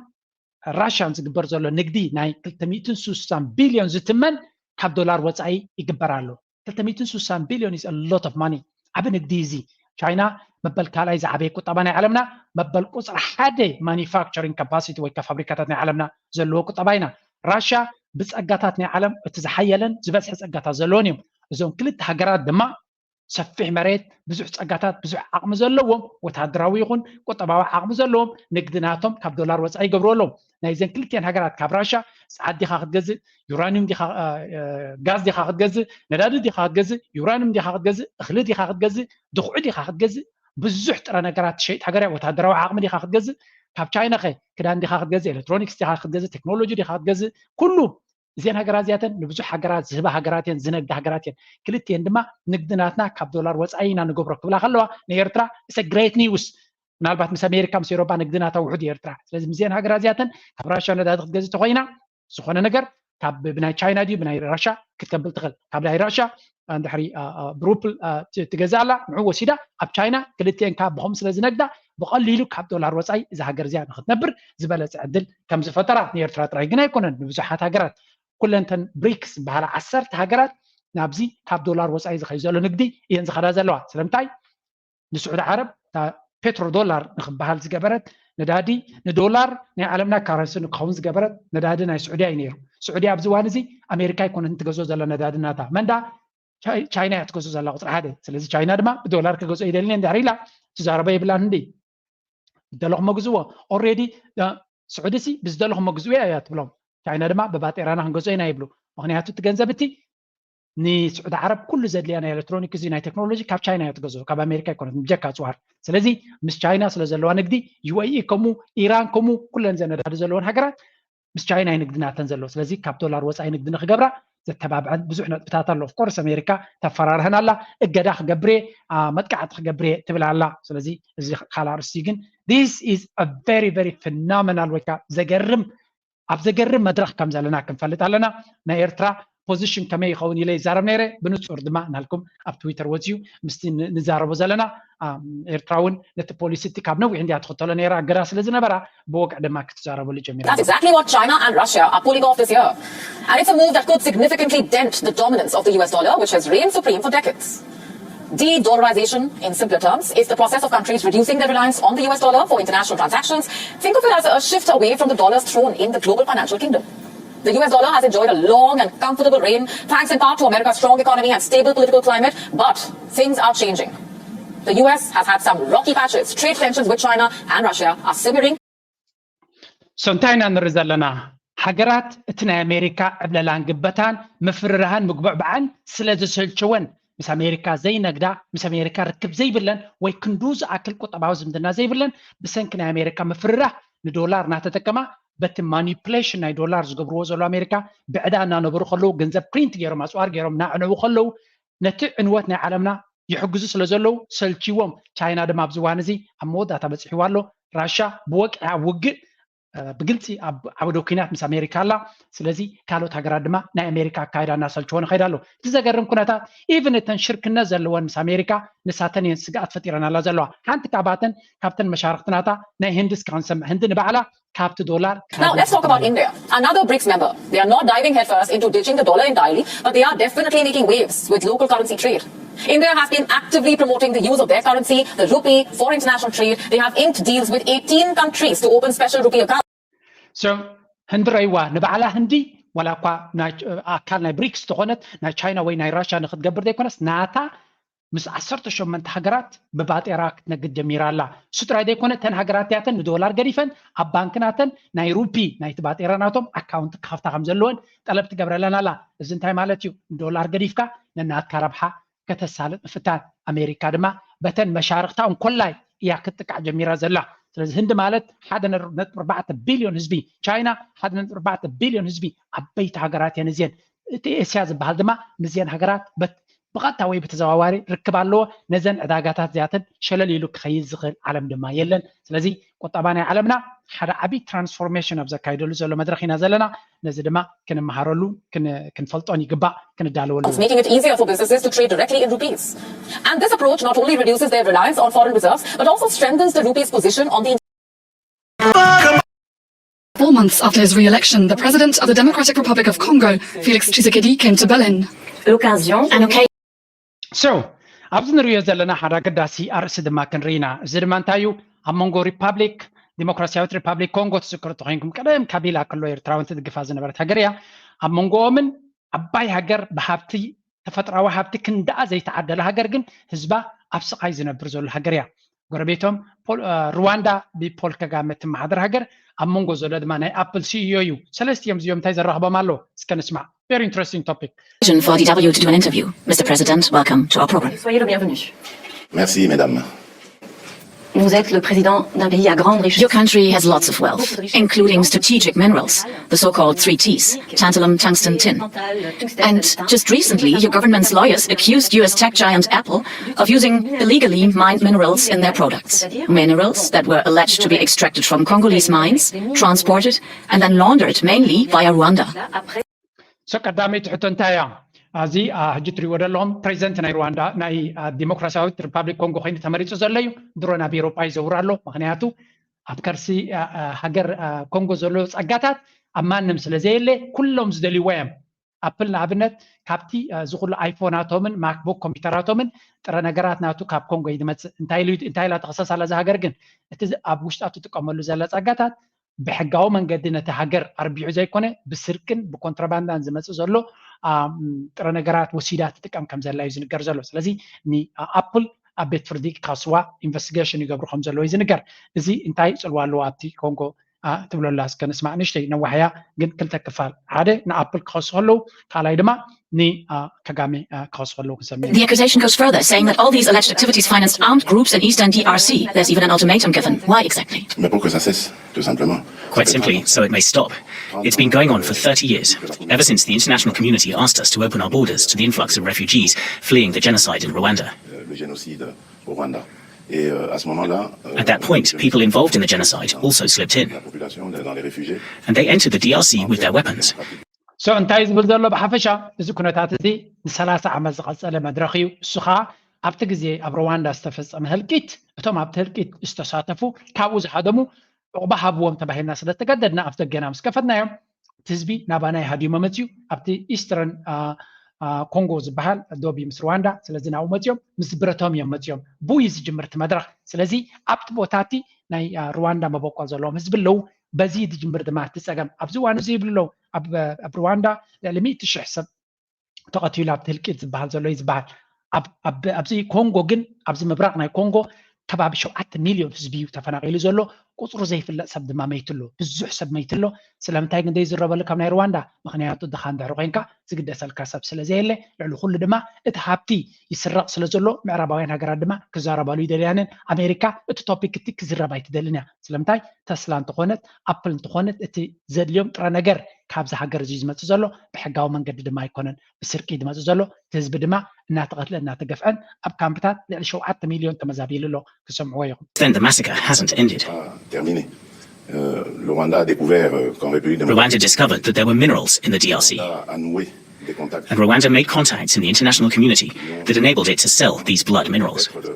ራሽያን ዝግበር ዘሎ ንግዲ ናይ ክልተ ሚእትን ስሳን ቢልዮን ዝትመን ካብ ዶላር ወፃኢ ይግበር ኣሎ። ክልተ ሚእትን ስሳን ቢልዮን is a lot of money። ዓቢ ንግዲ እዚ። ቻይና መበል ካልኣይ ዝዓበየ ቁጠባ ናይ ዓለምና፣ መበል ቁፅሪ ሓደ ማኒፋክቸሪንግ ካፓሲቲ ወይ ከዓ ፋብሪካታት ናይ ዓለምና ዘለዎ ቁጠባ ኢና። ራሽያ ብፀጋታት ናይ ዓለም እቲ ዝሓየለን ዝበዝሐ ፀጋታት ዘለዎን እዮም። እዞም ክልተ ሃገራት ድማ ሰፊሕ መሬት፣ ብዙሕ ፀጋታት፣ ብዙሕ ዓቕሚ ዘለዎም፣ ወታደራዊ ይኹን ቁጠባዊ ዓቕሚ ዘለዎም ንግዲ ናቶም ካብ ዶላር ወፃኢ ይገብሩ ኣለዉ። ናይዘን ክልቲአን ሃገራት ካብ ራሻ ፀዓት ዲኻ ክትገዝእ፣ ዩራኒየም ዲኻ፣ ጋዝ ዲኻ ክትገዝእ፣ ነዳዲ ዲኻ ክትገዝእ፣ ዩራኒየም ዲኻ ክትገዝእ፣ እኽሊ ዲኻ ክትገዝእ፣ ድኹዒ ዲኻ ክትገዝእ፣ ብዙሕ ጥረ ነገራት ትሸይጥ ሃገር እያ። ወታደራዊ ዓቕሚ ዲኻ ክትገዝእ፣ ካብ ቻይና ኸ ክዳን ዲኻ ክትገዝእ፣ ኤሌክትሮኒክስ ዲኻ ክትገዝእ፣ ቴክኖሎጂ ዲኻ ክትገዝእ፣ ኩሉ እዘን ሃገራት እዚኣተን ንብዙሕ ሃገራት ዝህባ ሃገራት እየን፣ ዝነግዳ ሃገራት እየን። ክልቲኤን ድማ ንግዲ ናትና ካብ ዶላር ወፃኢ ኢና ንገብሮ ክብላ ከለዋ ንኤርትራ it's a great news። ምናልባት ምስ ኣሜሪካ ምስ ኤሮፓ ንግዲ ናታ ውሑድ እዩ ኤርትራ። ስለዚ ምስዘን ሃገራት እዚኣተን ካብ ራሻ ነዳዲ ክትገዝእ ተኮይና ዝኾነ ነገር ካብ ብናይ ቻይና ድዩ ብናይ ራሻ ክትከብል ትኽእል። ካብ ናይ ራሻ እንድሕሪ ብሩፕል ትገዝእ ኣላ ንዑ ወሲዳ ኣብ ቻይና ክልቲኤን ካብ ብኸም ስለ ዝነግዳ ብቐሊሉ ካብ ዶላር ወፃኢ እዛ ሃገር እዚኣ ንክትነብር ዝበለፀ ዕድል ከም ዝፈጠራ ንኤርትራ ጥራይ ግን ኣይኮነን ንብዙሓት ሃገራት ኩለንተን ብሪክስ ዝበሃላ ዓሰርተ ሃገራት ናብዚ ካብ ዶላር ወፃኢ ዝኸይ ዘሎ ንግዲ እየን ዝኸዳ ዘለዋ። ስለምንታይ ንስዑዲ ዓረብ እታ ፔትሮ ዶላር ንክበሃል ዝገበረት ነዳዲ ንዶላር ናይ ዓለምና ካረንሲ ንክኸውን ዝገበረት ነዳዲ ናይ ስዑድያ እዩ ነይሩ። ስዑድያ ኣብዚ እዋን እዚ ኣሜሪካ ኣይኮነትን ትገዝኦ ዘላ ነዳዲ ናታ መንዳ ቻይና እያ ትገዝኦ ዘላ ቁፅሪ ሓደ። ስለዚ ቻይና ድማ ብዶላር ክገዝኦ ይደልን እየ እንድሕር ኢላ ትዛረቦ የብላን እንዲ ዝደለኹሞ ግዝዎ ኦሬዲ ስዑዲ ሲ ብዝደለኹሞ ግዝኡ እያ ትብሎም። ቻይና ድማ ብባጤራና ክንገዝኦ ኢና ይብሉ። ምክንያቱ እቲ ገንዘብ እቲ ንስዑዲ ዓረብ ኩሉ ዘድልያ ናይ ኤሌክትሮኒክ እዚ ናይ ቴክኖሎጂ ካብ ቻይና እያ ትገዝኦ፣ ካብ ኣሜሪካ ኣይኮነት ብጀካ ኣፅዋር። ስለዚ ምስ ቻይና ስለ ዘለዋ ንግዲ ዩኤኢ ከምኡ ኢራን ከምኡ ኩለን ዘነዳዲ ዘለወን ሃገራት ምስ ቻይና እዩ ንግዲ ናተን ዘለዎ። ስለዚ ካብ ዶላር ወፃኢ ንግዲ ንክገብራ ዘተባብዐን ብዙሕ ነጥብታት ኣሎ። ኦፍኮርስ ኣሜሪካ ተፈራርሀን ኣላ፣ እገዳ ክገብር እየ፣ መጥቃዕቲ ክገብር እየ ትብል ኣላ። ስለዚ እዚ ካልእ ኣርእስቲ ግን this is a very very phenomenal ወይ ከዓ ዘገርም ኣብ ዘገርም መድረኽ ከም ዘለና ክንፈልጥ ኣለና። ናይ ኤርትራ ፖዚሽን ከመይ ይኸውን ኢለ ይዛረብ ነይረ። ብንጹር ድማ ናልኩም ኣብ ትዊተር ወፅዩ ምስቲ ንዛረቦ ዘለና ኤርትራ እውን ነቲ ፖሊሲ እቲ ካብ ነዊሕ እንዲያ ትኽተሎ ነይራ እገዳ ስለ ዝነበራ ብወግዒ ድማ ክትዛረበሉ ጀሚራ። That's exactly what China and Russia are pulling off this year. And it's a move that could significantly dent the dominance of the U S dollar, which has reigned supreme for decades. De-dollarization, in simpler terms, is the process of countries reducing their reliance on the U S dollar for international transactions. Think of it as a shift away from the dollar's throne in the global financial kingdom. The U S dollar has enjoyed a long and comfortable reign thanks in part to America's strong economy and stable political climate, but things are changing. The U S has had some rocky patches. Trade tensions with China and Russia are simmering. So እንታይ ኢና ንርኢ ዘለና? ሃገራት እቲ ናይ ኣሜሪካ ዕብለላን ግበታን ምፍርራህን ምግብዕባዕን ስለ ዝሰልቸወን፣ ምስ ኣሜሪካ ዘይነግዳ፣ ምስ ኣሜሪካ ርክብ ዘይብለን ወይ ክንዱ ዝኣክል ቁጠባዊ ዝምድና ዘይብለን፣ ብሰንኪ ናይ ኣሜሪካ ምፍርራህ ንዶላር እናተጠቀማ፣ በቲ ማኒፕሌሽን ናይ ዶላር ዝገብርዎ ዘሎ ኣሜሪካ፣ ብዕዳ እናነበሩ ከለዉ ገንዘብ ፕሪንት ገይሮም፣ ኣፅዋር ገይሮም እናዕነዉ ከለዉ፣ ነቲ ዕንወት ናይ ዓለምና ይሕግዙ ስለ ዘለዉ ሰልችዎም። ቻይና ድማ ኣብዚ እዋን እዚ ኣብ መወዳእታ በፂሕዋ ኣሎ። ራሻ ብወቅዒ ኣብ ውግእ ብግልፂ ኣብ ዓውደ ኩናት ምስ ኣሜሪካ ኣላ። ስለዚ ካልኦት ሃገራት ድማ ናይ ኣሜሪካ ኣካይዳ እናሰልችዎ ንኸይድ ኣሎ። እቲ ዘገርም ኩነታት፣ ኢቭን እተን ሽርክነት ዘለወን ምስ ኣሜሪካ፣ ንሳተን እየን ስግኣት ፈጢረናላ ዘለዋ። ሓንቲ ካብኣተን፣ ካብተን መሻርክትናታ ናይ ህንዲ እስካ ክንሰምዕ። ህንዲ ንባዕላ ካብቲ ዶላር Now let's talk about India, another brics member. They are not diving headfirst into ditching the dollar entirely, but they are definitely making waves with local currency trade. India has been actively promoting the use of their currency, the rupee, for international trade. They have inked deals with eighteen countries to open special rupee accounts. So ህንዲ ረይዋ ንባዕላ ህንዲ ዋላ እኳ ኣካል ናይ ብሪክስ ተኾነት ናይ ቻይና ወይ ናይ ራሽያ ንክትገብር ዘይኮነስ ናታ ምስ ዓሰርተ ሸሞንተ ሃገራት ብባጤራ ክትነግድ ጀሚራ ኣላ። እሱ ጥራይ ዘይኮነ እተን ሃገራት እቲኣተን ንዶላር ገዲፈን ኣብ ባንክናተን ናይ ሩፒ ናይቲ ባጤራ ናቶም ኣካውንት ክኸፍታ ከም ዘለወን ጠለብ ትገብረለን ኣላ። እዚ እንታይ ማለት እዩ? ንዶላር ገዲፍካ ነናትካ ረብሓ ከተሳልጥ ምፍታን። ኣሜሪካ ድማ በተን መሻርክታ እንኮላይ እያ ክትጥቃዕ ጀሚራ ዘላ። ስለዚ ህንዲ ማለት ሓደ ነጥቢ ኣርባዕተ ቢልዮን ህዝቢ፣ ቻይና ሓደ ነጥቢ ኣርባዕተ ቢልዮን ህዝቢ፣ ዓበይቲ ሃገራት እየን እዚአን። እቲ ኤስያ ዝበሃል ድማ ምስዚአን ሃገራት ብቐጥታ ወይ ብተዘዋዋሪ ርክብ ኣለዎ። ነዘን ዕዳጋታት እዚኣተን ሸለል ኢሉ ክኸይድ ዝኽእል ዓለም ድማ የለን። ስለዚ ቁጠባ ናይ ዓለምና ሓደ ዓብዪ ትራንስፎርሜሽን ኣብ ዘካይደሉ ዘሎ መድረኽ ኢና ዘለና። ነዚ ድማ ክንመሃረሉ ክንፈልጦን ይግባእ፣ ክንዳለወሉ። Making it easier for businesses to trade directly in rupees. And this approach not only reduces their reliance on foreign reserves, but also strengthens the rupee's position on the Four months after his re-election, the president of the Democratic Republic of Congo, Felix Tshisekedi, came to Berlin. L'occasion, an occasion. So ኣብዚ ንሪኦ ዘለና ሓደ ኣገዳሲ ኣርእሲ ድማ ክንርኢ ኢና። እዚ ድማ እንታይ እዩ? ኣብ መንጎ ሪፓብሊክ ዲሞክራሲያዊት ሪፓብሊክ ኮንጎ ትዝክሩ ተኮይንኩም፣ ቀደም ካቢላ ከሎ ኤርትራውያን ትድግፋ ዝነበረት ሃገር እያ። ኣብ መንጎኦምን ዓባይ ሃገር ብሃብቲ ተፈጥራዊ ሃብቲ ክንዳኣ ዘይተዓደለ ሃገር ግን ህዝባ ኣብ ስቓይ ዝነብር ዘሎ ሃገር እያ። ጎረቤቶም ሩዋንዳ ብፖል ከጋመ ትመሓደር ሃገር ኣብ መንጎ ዘሎ ድማ ናይ ኣፕል ሲኢኦ እዩ። ሰለስቲኦም እዚኦም እንታይ ዘራኽቦም ኣሎ? እስከ ንስማዕ። Very interesting topic. For D W to do an interview. Mister President, welcome to our program. Soyez le bienvenu. Merci, mesdames. Vous êtes le président d'un pays à grande richesse. Your country has lots of wealth, including strategic minerals, the so-called three T's, tantalum, tungsten, tin. And just recently, your government's lawyers accused U S tech giant Apple of using illegally mined minerals in their products. Minerals that were alleged to be extracted from Congolese mines, transported, and then laundered mainly via Rwanda. So ቀዳመይቲ ሕቶ እንታይ እያ? እዚ ሕጂ ትሪእዎ ዘለኹም ፕሬዚደንት ናይ ሩዋንዳ ናይ ዲሞክራሲያዊት ሪፓብሊክ ኮንጎ ኮይኑ ተመሪፁ ዘሎ እዩ። ድሮ ናብ ኤሮጳ ይዘውር ኣሎ። ምክንያቱ ኣብ ከርሲ ሃገር ኮንጎ ዘሎ ፀጋታት ኣብ ማንም ስለ ዘየለ ኩሎም ዝደልይዎ እዮም። ኣፕል ንኣብነት ካብቲ እዚ ኩሉ ኣይፎናቶምን ማክቡክ ኮምፒውተራቶምን ጥረ ነገራት ናቱ ካብ ኮንጎ እዩ ዝመፅእ። እንታይ ኢላ ተኸሰስ ኣላ እዛ ሃገር ግን እቲ ኣብ ውሽጣ ትጥቀመሉ ዘላ ፀጋታት ብሕጋዊ መንገዲ ነቲ ሃገር ኣርቢሑ ዘይኮነ ብስርቅን ብኮንትሮባንዳን ዝመፅእ ዘሎ ጥረ ነገራት ወሲዳ ትጥቀም ከም ዘላ እዩ ዝንገር ዘሎ። ስለዚ ንኣፕል ኣብ ቤት ፍርዲ ክኸስዋ ኢንቨስቲጌሽን ይገብሩ ከም ዘለዉ እዩ ዝንገር። እዚ እንታይ ፅልዋ ኣለዎ ኣብቲ ኮንጎ ትብለላ እስከ ንስማዕ። ንእሽተይ ነዋሕያ ግን ክልተ ክፋል፣ ሓደ ንኣፕል ክኸሱ ከለዉ፣ ካልኣይ ድማ ንከጋሜ ክኸሱ ከለዉ ክንሰምዕ። The accusation goes further, saying that all these alleged activities financed armed groups in eastern D R C. There's even an ultimatum given. Why exactly? Mais pour que ça cesse, tout simplement. Quite simply, so it may stop. It's been going on for thirty years, ever since the international community asked us to open our borders to the influx of refugees fleeing the genocide in Rwanda. Le génocide au Rwanda. Et euh, à ce moment-là, euh, At that point, people involved in the genocide also slipped in, la population dans les réfugiés. And they entered the D R C with their weapons. So እንታይ ዝብል ዘሎ ብሓፈሻ እዚ ኩነታት እዚ ንሰላሳ ዓመት ዝቐጸለ መድረኽ እዩ። እሱ ከዓ ኣብቲ ግዜ ኣብ ሩዋንዳ ዝተፈጸመ ህልቂት እቶም ኣብቲ ህልቂት ዝተሳተፉ ካብኡ ዝሃደሙ ዕቑባ ሃብዎም ተባሂልና ስለ ዝተገደድና ኣፍ ደገና ምስ ከፈትናዮም እቲ ህዝቢ ናባና ይሃድዩ መመፅዩ ኣብቲ ኢስተርን ኮንጎ ዝበሃል ዶብ ምስ ሩዋንዳ። ስለዚ ናብኡ መፅዮም ምስ ብረቶም እዮም መፅዮም። ብኡ እዩ ዝጅምር እቲ መድረኽ። ስለዚ ኣብቲ ቦታ እቲ ናይ ሩዋንዳ መበቆል ዘለዎም ህዝቢ ኣለዉ። በዚ ዝጅምር ድማ እቲ ፀገም ኣብዚ እዋን እዚ ይብሉ ኣለዉ። ኣብ ሩዋንዳ ልዕሊ ሚእቲ ሽሕ ሰብ ተቐቲሉ ኣብቲ ህልቂት ዝበሃል ዘሎ እዩ ዝበሃል። ኣብዚ ኮንጎ ግን ኣብዚ ምብራቕ ናይ ኮንጎ ከባቢ ሸውዓተ ሚልዮን ህዝቢ እዩ ተፈናቒሉ ዘሎ። ቁፅሩ ዘይፍለጥ ሰብ ድማ መይቱ ኣሎ። ብዙሕ ሰብ መይቱ ኣሎ። ስለምንታይ ግን ዘይዝረበሉ ካብ ናይ ሩዋንዳ? ምኽንያቱ ድኻ እንድሕር ኮይንካ ዝግደሰልካ ሰብ ስለ ዘየለ፣ ልዕሊ ኩሉ ድማ እቲ ሃብቲ ይስረቕ ስለ ዘሎ ምዕራባውያን ሃገራት ድማ ክዛረባሉ ይደልያንን። ኣሜሪካ እቲ ቶፒክ እቲ ክዝረብ ኣይትደልን እያ። ስለምንታይ? ተስላ እንተኾነት፣ ኣፕል እንተኾነት፣ እቲ ዘድልዮም ጥረ ነገር ካብዚ ሃገር እዚ ዝመፅእ ዘሎ ብሕጋዊ መንገዲ ድማ ኣይኮነን፣ ብስርቂ ዝመፅእ ዘሎ። እቲ ህዝቢ ድማ እናተቐትለ እናተገፍዐን ኣብ ካምፕታት ልዕሊ ሸውዓተ ሚልዮን ተመዛቢሉ ኣሎ። ክሰምዕዎ ኢኹም። Then the massacre hasn't ended. Terminé. Euh, le Rwanda a découvert euh, qu'en République démocratique, Rwanda discovered that there were minerals in the D R C. A noué des contacts. And Rwanda made contacts in the international community that enabled it to sell these blood minerals. Le,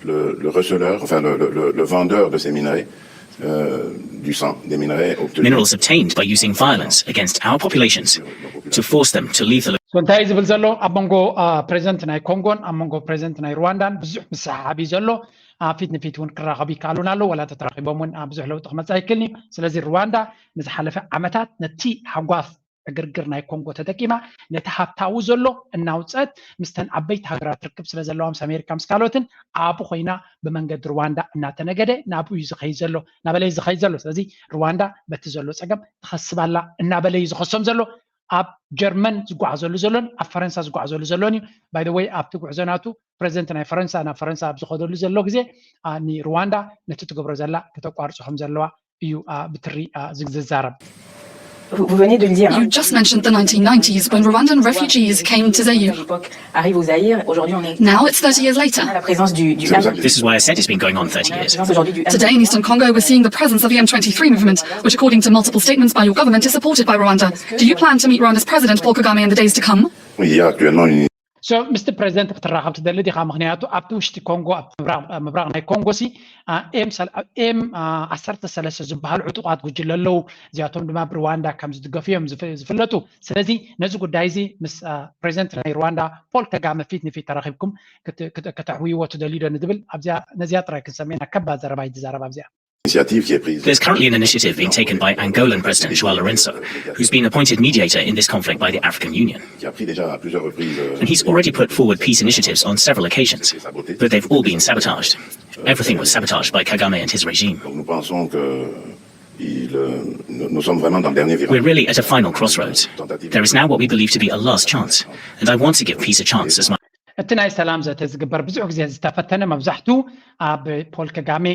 le, le receleur, enfin le, le, le, le vendeur de ces minerais, euh, du sang, des minerais obtenus. Minerals obtained by using violence against our populations to force them to leave the So እንታይ እዩ ዝብል ዘሎ? ኣብ መንጎ ፕሬዚደንት ናይ ኮንጎን ኣብ መንጎ ፕሬዚደንት ናይ ሩዋንዳን ብዙሕ ምስሕሓብ እዩ ዘሎ። ፊት ንፊት እውን ክራኸቡ ይከኣሉን ኣለዉ። ዋላ ተተራኺቦም እውን ብዙሕ ለውጢ ክመፅእ ኣይክእልን እዩ። ስለዚ ሩዋንዳ ንዝሓለፈ ዓመታት ነቲ ሃጓፍ ዕግርግር ናይ ኮንጎ ተጠቂማ ነቲ ሃብታዊ ዘሎ እናውፀት ምስተን ዓበይቲ ሃገራት ርክብ ስለ ዘለዋ ምስ ኣሜሪካ ምስ ካልኦትን ኣብኡ ኮይና ብመንገዲ ሩዋንዳ እናተነገደ ናብኡ እዩ ዝኸይድ ዘሎ፣ ናበለይ ዝኸይድ ዘሎ። ስለዚ ሩዋንዳ በቲ ዘሎ ፀገም ትኸስብ ኣላ እናበለ እዩ ዝኸሶም ዘሎ። ኣብ ጀርመን ዝጓዓዘሉ ዘሎን ኣብ ፈረንሳ ዝጓዓዘሉ ዘሎን እዩ። By the way ኣብቲ ጉዕዞ ናቱ ፕሬዚደንት ናይ ፈረንሳ ናብ ፈረንሳ ኣብ ዝኸደሉ ዘሎ ግዜ ንሩዋንዳ ነቲ ትገብሮ ዘላ ከተቋርጾ ከም ዘለዋ እዩ ብትሪ ዝዛረብ። Vous venez de le dire. You just mentioned the nineteen nineties when Rwandan refugees came to Zaire. Arrive au Zaïre. Aujourd'hui, on est Now it's thirty years later. à la présence du, du This is why I said it's been going on thirty years. Aujourd'hui du Today in eastern Congo, we're seeing the presence of the M twenty-three movement, which, according to multiple statements by your government, is supported by Rwanda. Do you plan to meet Rwanda's President Paul Kagame in the days to come? Oui, il y a actuellement une So Mister President ክትራኸብ ትደሊ ዲኻ? ምኽንያቱ ኣብቲ ውሽጢ ኮንጎ ኣብ ምብራቕ ናይ ኮንጎ ሲ ኤም ዓሰርተ ሰለስተ ዝበሃሉ ዕጡቓት ጉጅለ ኣለዉ። እዚኣቶም ድማ ብሩዋንዳ ከም ዝድገፉ እዮም ዝፍለጡ። ስለዚ ነዚ ጉዳይ እዚ ምስ ፕሬዚደንት ናይ ሩዋንዳ ፖል ከጋመ ፊት ንፊት ተራኺብኩም ከተሕውይዎ ትደልዩ ዶ ንዝብል ኣብዚኣ ነዚኣ ጥራይ ክንሰምዕ ኢና። ከባድ ዘረባ እዩ ዝዛረብ ኣብዚኣ። initiative qui est prise. There's currently an initiative being taken by Angolan President João Lourenço, who's been appointed mediator in this conflict by the African Union. Qui a pris déjà à plusieurs reprises. euh, And he's already put forward peace initiatives on several occasions, but they've all been sabotaged. Everything was sabotaged by Kagame and his regime. Donc nous pensons que il, euh, nous, nous sommes vraiment dans le dernier virage. We're really at a final crossroads. There is now what we believe to be a last chance, and I want to give peace a chance as much. እቲ ናይ ሰላም ዘተ ዝግበር ብዙሕ ግዜ ዝተፈተነ መብዛሕቱ ኣብ ፖል ከጋሜ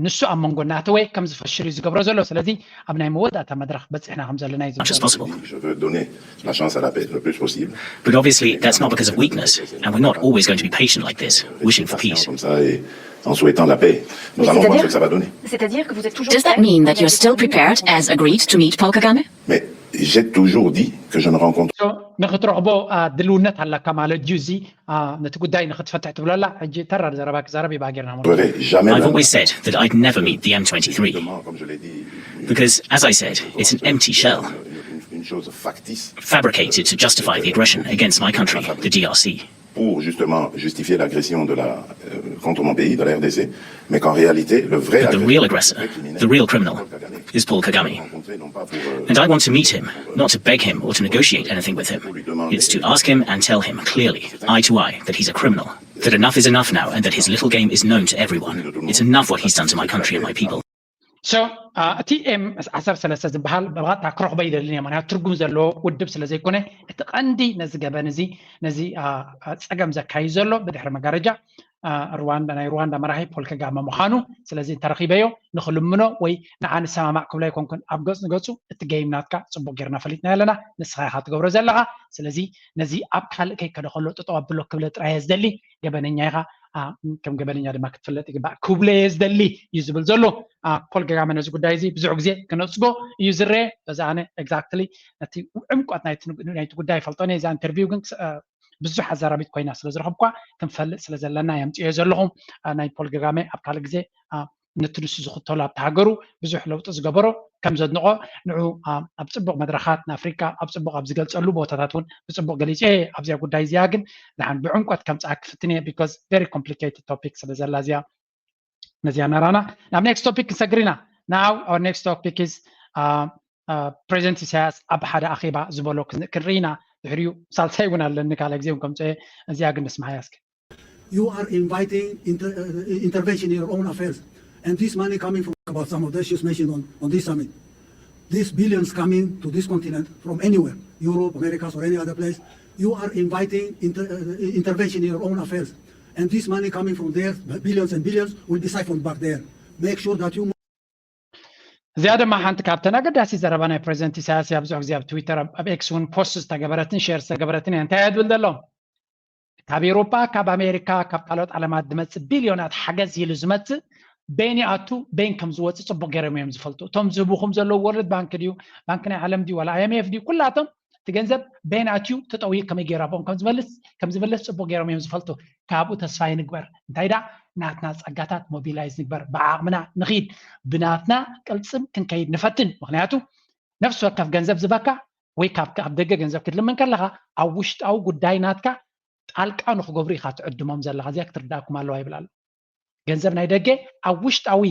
ንሱ ኣብ መንጎ እናኣተወ ከም ዝፈሽል እዩ ዝገብሮ ዘሎ። ስለዚ ኣብ ናይ መወዳእታ መድረኽ በፂሕና ከም ዘለና እዩ Much as possible. Je veux donner la chance à la paix le plus possible. But obviously, that's not because of weakness, and we're not always going to be patient like this, wishing for peace. Comme ça, et en souhaitant la paix. Nous allons voir ce que ça va donner. C'est-à-dire que vous êtes toujours Does that mean that you're still prepared, as agreed, to meet Paul Kagame? Mais j'ai toujours dit que je ne rencontre ንክትረኽቦ ድልውነት ኣለካ ማለት እዩ። እዚ ነቲ ጉዳይ ንክትፈትሕ ትብለላ ሕጂ ተራ ዘረባ ክዛረብ ይባጌርና jamais I've la always said that I'd never meet the M twenty-three Justement, comme je l'ai dit, because, as I said, it's an empty shell une, une chose factice fabricated to justify the aggression against my country, the D R C. Pour justement justifier l'agression de la euh, contre mon pays, de la R D C, mais qu'en réalité, le vrai But the agresseur, real le aggressor, vrai criminel, the real criminal, Paul Kagame, is Paul Kagame. rencontré non pas pour euh, And I want to meet him, not to beg him or to negotiate anything with him. It's to ask him and tell him clearly, eye to eye, that he's a criminal, that enough is enough now, and that his little game is known to everyone. It's enough what he's done to my country and my people. So እቲ ኤም ዓሰርተ ሰለስተ ዝበሃል ብቐጥታ ክረኽቦ ይደልን እየ። ምክንያቱ ትርጉም ዘለዎ ውድብ ስለ ዘይኮነ፣ እቲ ቀንዲ ነዚ ገበን እዚ፣ ነዚ ጸገም ዘካይድ ዘሎ ብድሕሪ መጋረጃ ሩዋንዳ፣ ናይ ሩዋንዳ መራሒ ፖል ከጋመ ምዃኑ፣ ስለዚ እንተረኺበዮ ንኽልምኖ ወይ ንዓ ንሰማማዕ ክብሎ ኣይኮንኩን። ኣብ ገጽ ንገጹ እቲ ጌም ናትካ ጽቡቕ ጌርና ፈሊጥና ኣለና፣ ንስኻ ኢኻ ትገብሮ ዘለኻ። ስለዚ ነዚ ኣብ ካልእ ከይከደ ከሎ ጠጠው ኣብሎ ክብለ ጥራይ እየ ዝደሊ። ገበነኛ ኢኻ፣ ከም ገበነኛ ድማ ክትፍለጥ ይግባእ ክብሎ እየ ዝደሊ እዩ ዝብል ዘሎ ፖል ከጋመ። ነዚ ጉዳይ እዚ ብዙሕ ግዜ ክነጽጎ እዩ ዝረአ። በዚ ኣነ exactly ነቲ ዕምቆት ናይቲ ጉዳይ ይፈልጦን እየ። እዛ ኢንተርቪው ግን ብዙሕ ኣዛራቢት ኮይና ስለ ዝረኸብኳ ክንፈልጥ ስለ ዘለና የምፅዮ ዘለኹ። ናይ ፖል ከጋመ ኣብ ካልእ ግዜ ነቲ ንሱ ዝኽተሎ ኣብቲ ሃገሩ ብዙሕ ለውጢ ዝገበሮ ከም ዘድንቖ ንዑ ኣብ ፅቡቕ መድረኻት ንኣፍሪካ ኣብ ፅቡቕ ኣብ ዝገልፀሉ ቦታታት እውን ብፅቡቕ ገሊፀ እየ። ኣብዚኣ ጉዳይ እዚኣ ግን ንሓን ብዕምቆት ከምፅኣ ክፍትን እየ because very complicated topic ስለ ዘላ እዚኣ ነዚኣ ናራና ናብ next topic ክንሰግር ኢና። Now our next topic is ፕሬዚደንት ኢሳያስ ኣብ ሓደ ኣኼባ ዝበሎ ክንርኢ ኢና። ድሕሪኡ ሳልሳይ እውን ኣለኒ ካልእ ግዜ እውን ከምፅኦ እየ። እዚኣ ግን ንስምዓያ እስኪ። You are inviting inter- uh, intervention in your own affairs. And this money coming from about some of the issues mentioned on, on this summit. These billions coming to this continent from anywhere, Europe, Americas, or any other place. You are inviting inter- uh, intervention in your own affairs. And this money coming from there, billions and billions, will be siphoned back there. Make sure that you እዚኣ ድማ ሓንቲ ካብተን ኣገዳሲ ዘረባ ናይ ፕሬዚደንት ኢሳያስ እያ። ብዙሕ ግዜ ኣብ ትዊተር ኣብ ኤክስ እውን ፖስት ዝተገበረትን ሼር ዝተገበረትን እያ። እንታይ እያ ትብል ዘሎ? ካብ ኤውሮጳ ካብ ኣሜሪካ ካብ ካልኦት ዓለማት ዝመፅእ ቢልዮናት ሓገዝ ኢሉ ዝመፅእ በይን ይኣቱ በይን ከም ዝወፅእ ፅቡቅ ገይሮም እዮም ዝፈልጡ። እቶም ዝህቡኹም ዘለዉ ወርልድ ባንክ ድዩ ባንክ ናይ ዓለም ድዩ ዋላ ኣይኤምኤፍ ድዩ ኩላቶም እቲ ገንዘብ በይን ኣትዩ ተጠውዩ ከመይ ገይሩ ኣብኦም ከም ዝመልስ ከም ዝምለስ ፅቡቅ ገይሮም እዮም ዝፈልጡ። ካብኡ ተስፋ ይንግበር። እንታይ ዳ ናትና ጸጋታት ሞቢላይዝ ንግበር፣ ብዓቕምና ንኺድ፣ ብናትና ቅልጽም ክንከይድ ንፈትን። ምክንያቱ ነፍሲ ወከፍ ገንዘብ ዝበካ ወይ ካብ ካብ ደገ ገንዘብ ክትልምን ከለኻ ኣብ ውሽጣዊ ጉዳይ ናትካ ጣልቃ ንክገብሩ ኢኻ ትዕድሞም ዘለኻ። እዚኣ ክትርዳእኩም ኣለዋ ይብል ኣሎ። ገንዘብ ናይ ደገ ኣብ ውሽጣዊ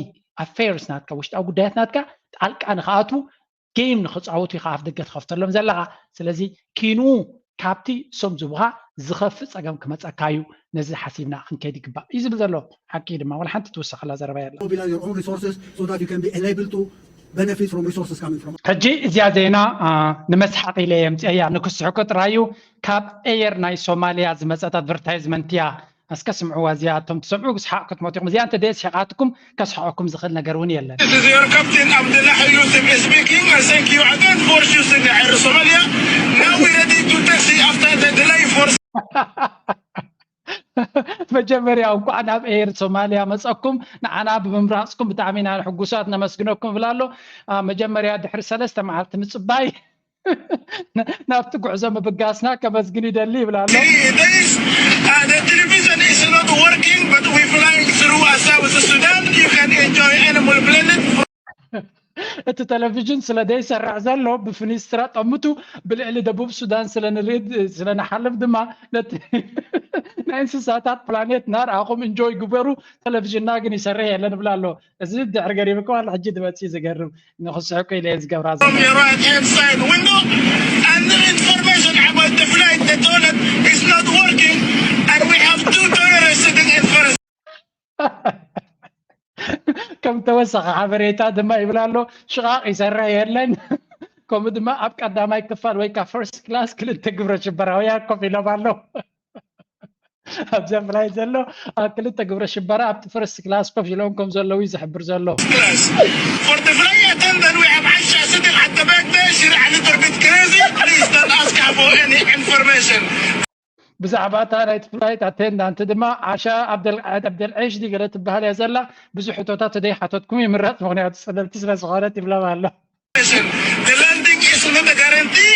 ኣፌርስ ናትካ ውሽጣዊ ጉዳያት ናትካ ጣልቃ ንክኣትዉ ጌም ንክፃወቱ ኢኻ ኣፍ ደገ ትኸፍተሎም ዘለኻ። ስለዚ ኪንኡ ካብቲ እሶም ዝቡኻ ዝኸፍእ ፀገም ክመፀካ እዩ። ነዚ ሓሲብና ክንከይድ ይግባእ እዩ ዝብል ዘሎ። ሓቂ ድማ ወላ ሓንቲ ትውሰኸላ ዘረባ የላ። Mobilize your own resources so that you can be enabled to benefit from resources coming from ሕጂ እዚኣ ዜና ንመስሓቂ ኢለ የምፅአያ ንክስሕቁ ጥራይ እዩ። ካብ ኤየር ናይ ሶማሊያ ዝመፀት ኣድቨርታይዝመንት እያ። እስከ ስምዕዋ እዚኣ እቶም ትሰምዑ ክስሓቕ ክትሞት ኢኹም። እዚኣ እንተ ደየስሒቓትኩም ከስሕቐኩም ዝኽእል ነገር እውን የለን። This is your captain Abdullah Yusuf speaking. I thank you again for choosing Air Somalia. Now we ready to taxi after the delay for መጀመርያ እንኳዕ ናብ ኤር ሶማሊያ መፀኩም። ንዓና ብምምራፅኩም ብጣዕሚ ኢና ሕጉሳት ነመስግነኩም ይብል ኣሎ። መጀመርያ ድሕሪ ሰለስተ መዓልቲ ምፅባይ ናብቲ ጉዕዞ ምብጋስና ከመስግን ይደሊ ይብል ኣሎ። This, uh, the television is not working, but we flying through uh, South Sudan. You can enjoy Animal Planet. እቲ ቴሌቪዥን ስለ ዘይሰርሕ ዘሎ ብፍኒስትራ ጠምቱ ብልዕሊ ደቡብ ሱዳን ስለ ንርኢ ስለ ንሓልፍ ድማ ነቲ ናይ እንስሳታት ፕላኔት እናርኣኹም እንጆይ ግበሩ። ቴሌቪዥንና ግን ይሰርሕ የለን ይብል ኣሎ። እዚ ድሕሪ ገሪምካ ዋላ ሕጂ ድመፅእ እዩ ዝገርም። ንክስሕቁ ኢለ እየ ዝገብራ ዘሎ። From your right hand side window, and the information about the flight, the toilet is not working, and we have two toilets sitting in first. ከም ተወሳኺ ሓበሬታ ድማ ይብል ኣሎ ሽቓቕ ይሰርሕ የለን። ከምኡ ድማ ኣብ ቀዳማይ ክፋል ወይ ከዓ ፈርስት ክላስ ክልተ ግብረ ሽበራውያን ኮፍ ኢሎም ኣለዉ። ኣብዛ ፍላይ ዘሎ ኣብ ክልተ ግብረ ሽበራ ኣብቲ ፈርስት ክላስ ኮፍ ኢሎም ከም ዘለዉ እዩ ዝሕብር ዘሎ። Class. For the flight attendant, we have Aisha sitting at the back there. She's a little bit crazy. Please don't ask her for any information. ብዛዕባ እታ ናይቲ ፍላይት ኣቴንዳንት ድማ ዓሻ ኣብደል- ኣብደልዔሽ ድዩ ገለ ትበሃል እያ ዘላ። ብዙሕ ሕቶታት ተደይሓተትኩም ይምረፅ ምክንያቱ ፀለልቲ ስለ ዝኾነት ይብሎም ኣሎ። The landing is not a guarantee.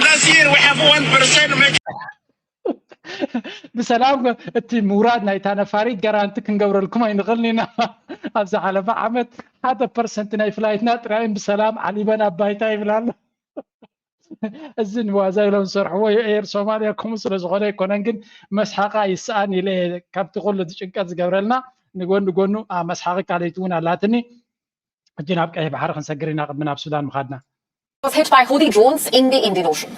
Last year we have one percent make ብሰላም እቲ ምውራድ ናይታ ነፋሪት ጋራንቲ ክንገብረልኩም ኣይንኽእልን ኢና። ኣብዚ ሓለፈ ዓመት ሓደ ፐርሰንት ናይ ፍላይትና ጥራይን ብሰላም ዓሊበን ኣብ ባይታ ይብል ኣሎ። እዚ ንዋዛ ኢሎም ዝሰርሕዎ ኤር ሶማሊያ ከምኡ ስለ ዝኾነ ኣይኮነን ግን መስሓቃ ይስኣን ኢለ ካብቲ ኩሉ እቲ ጭንቀት ዝገብረልና ንጎኒ ጎኑ መስሓቂ ካልኣይቲ እውን ኣላትኒ። ሕጂ ናብ ቀይሕ ባሕሪ ክንሰግር ኢና ቅድሚ ናብ ሱዳን ምኻድና። Was hit by Houthi drones in the Indian Ocean.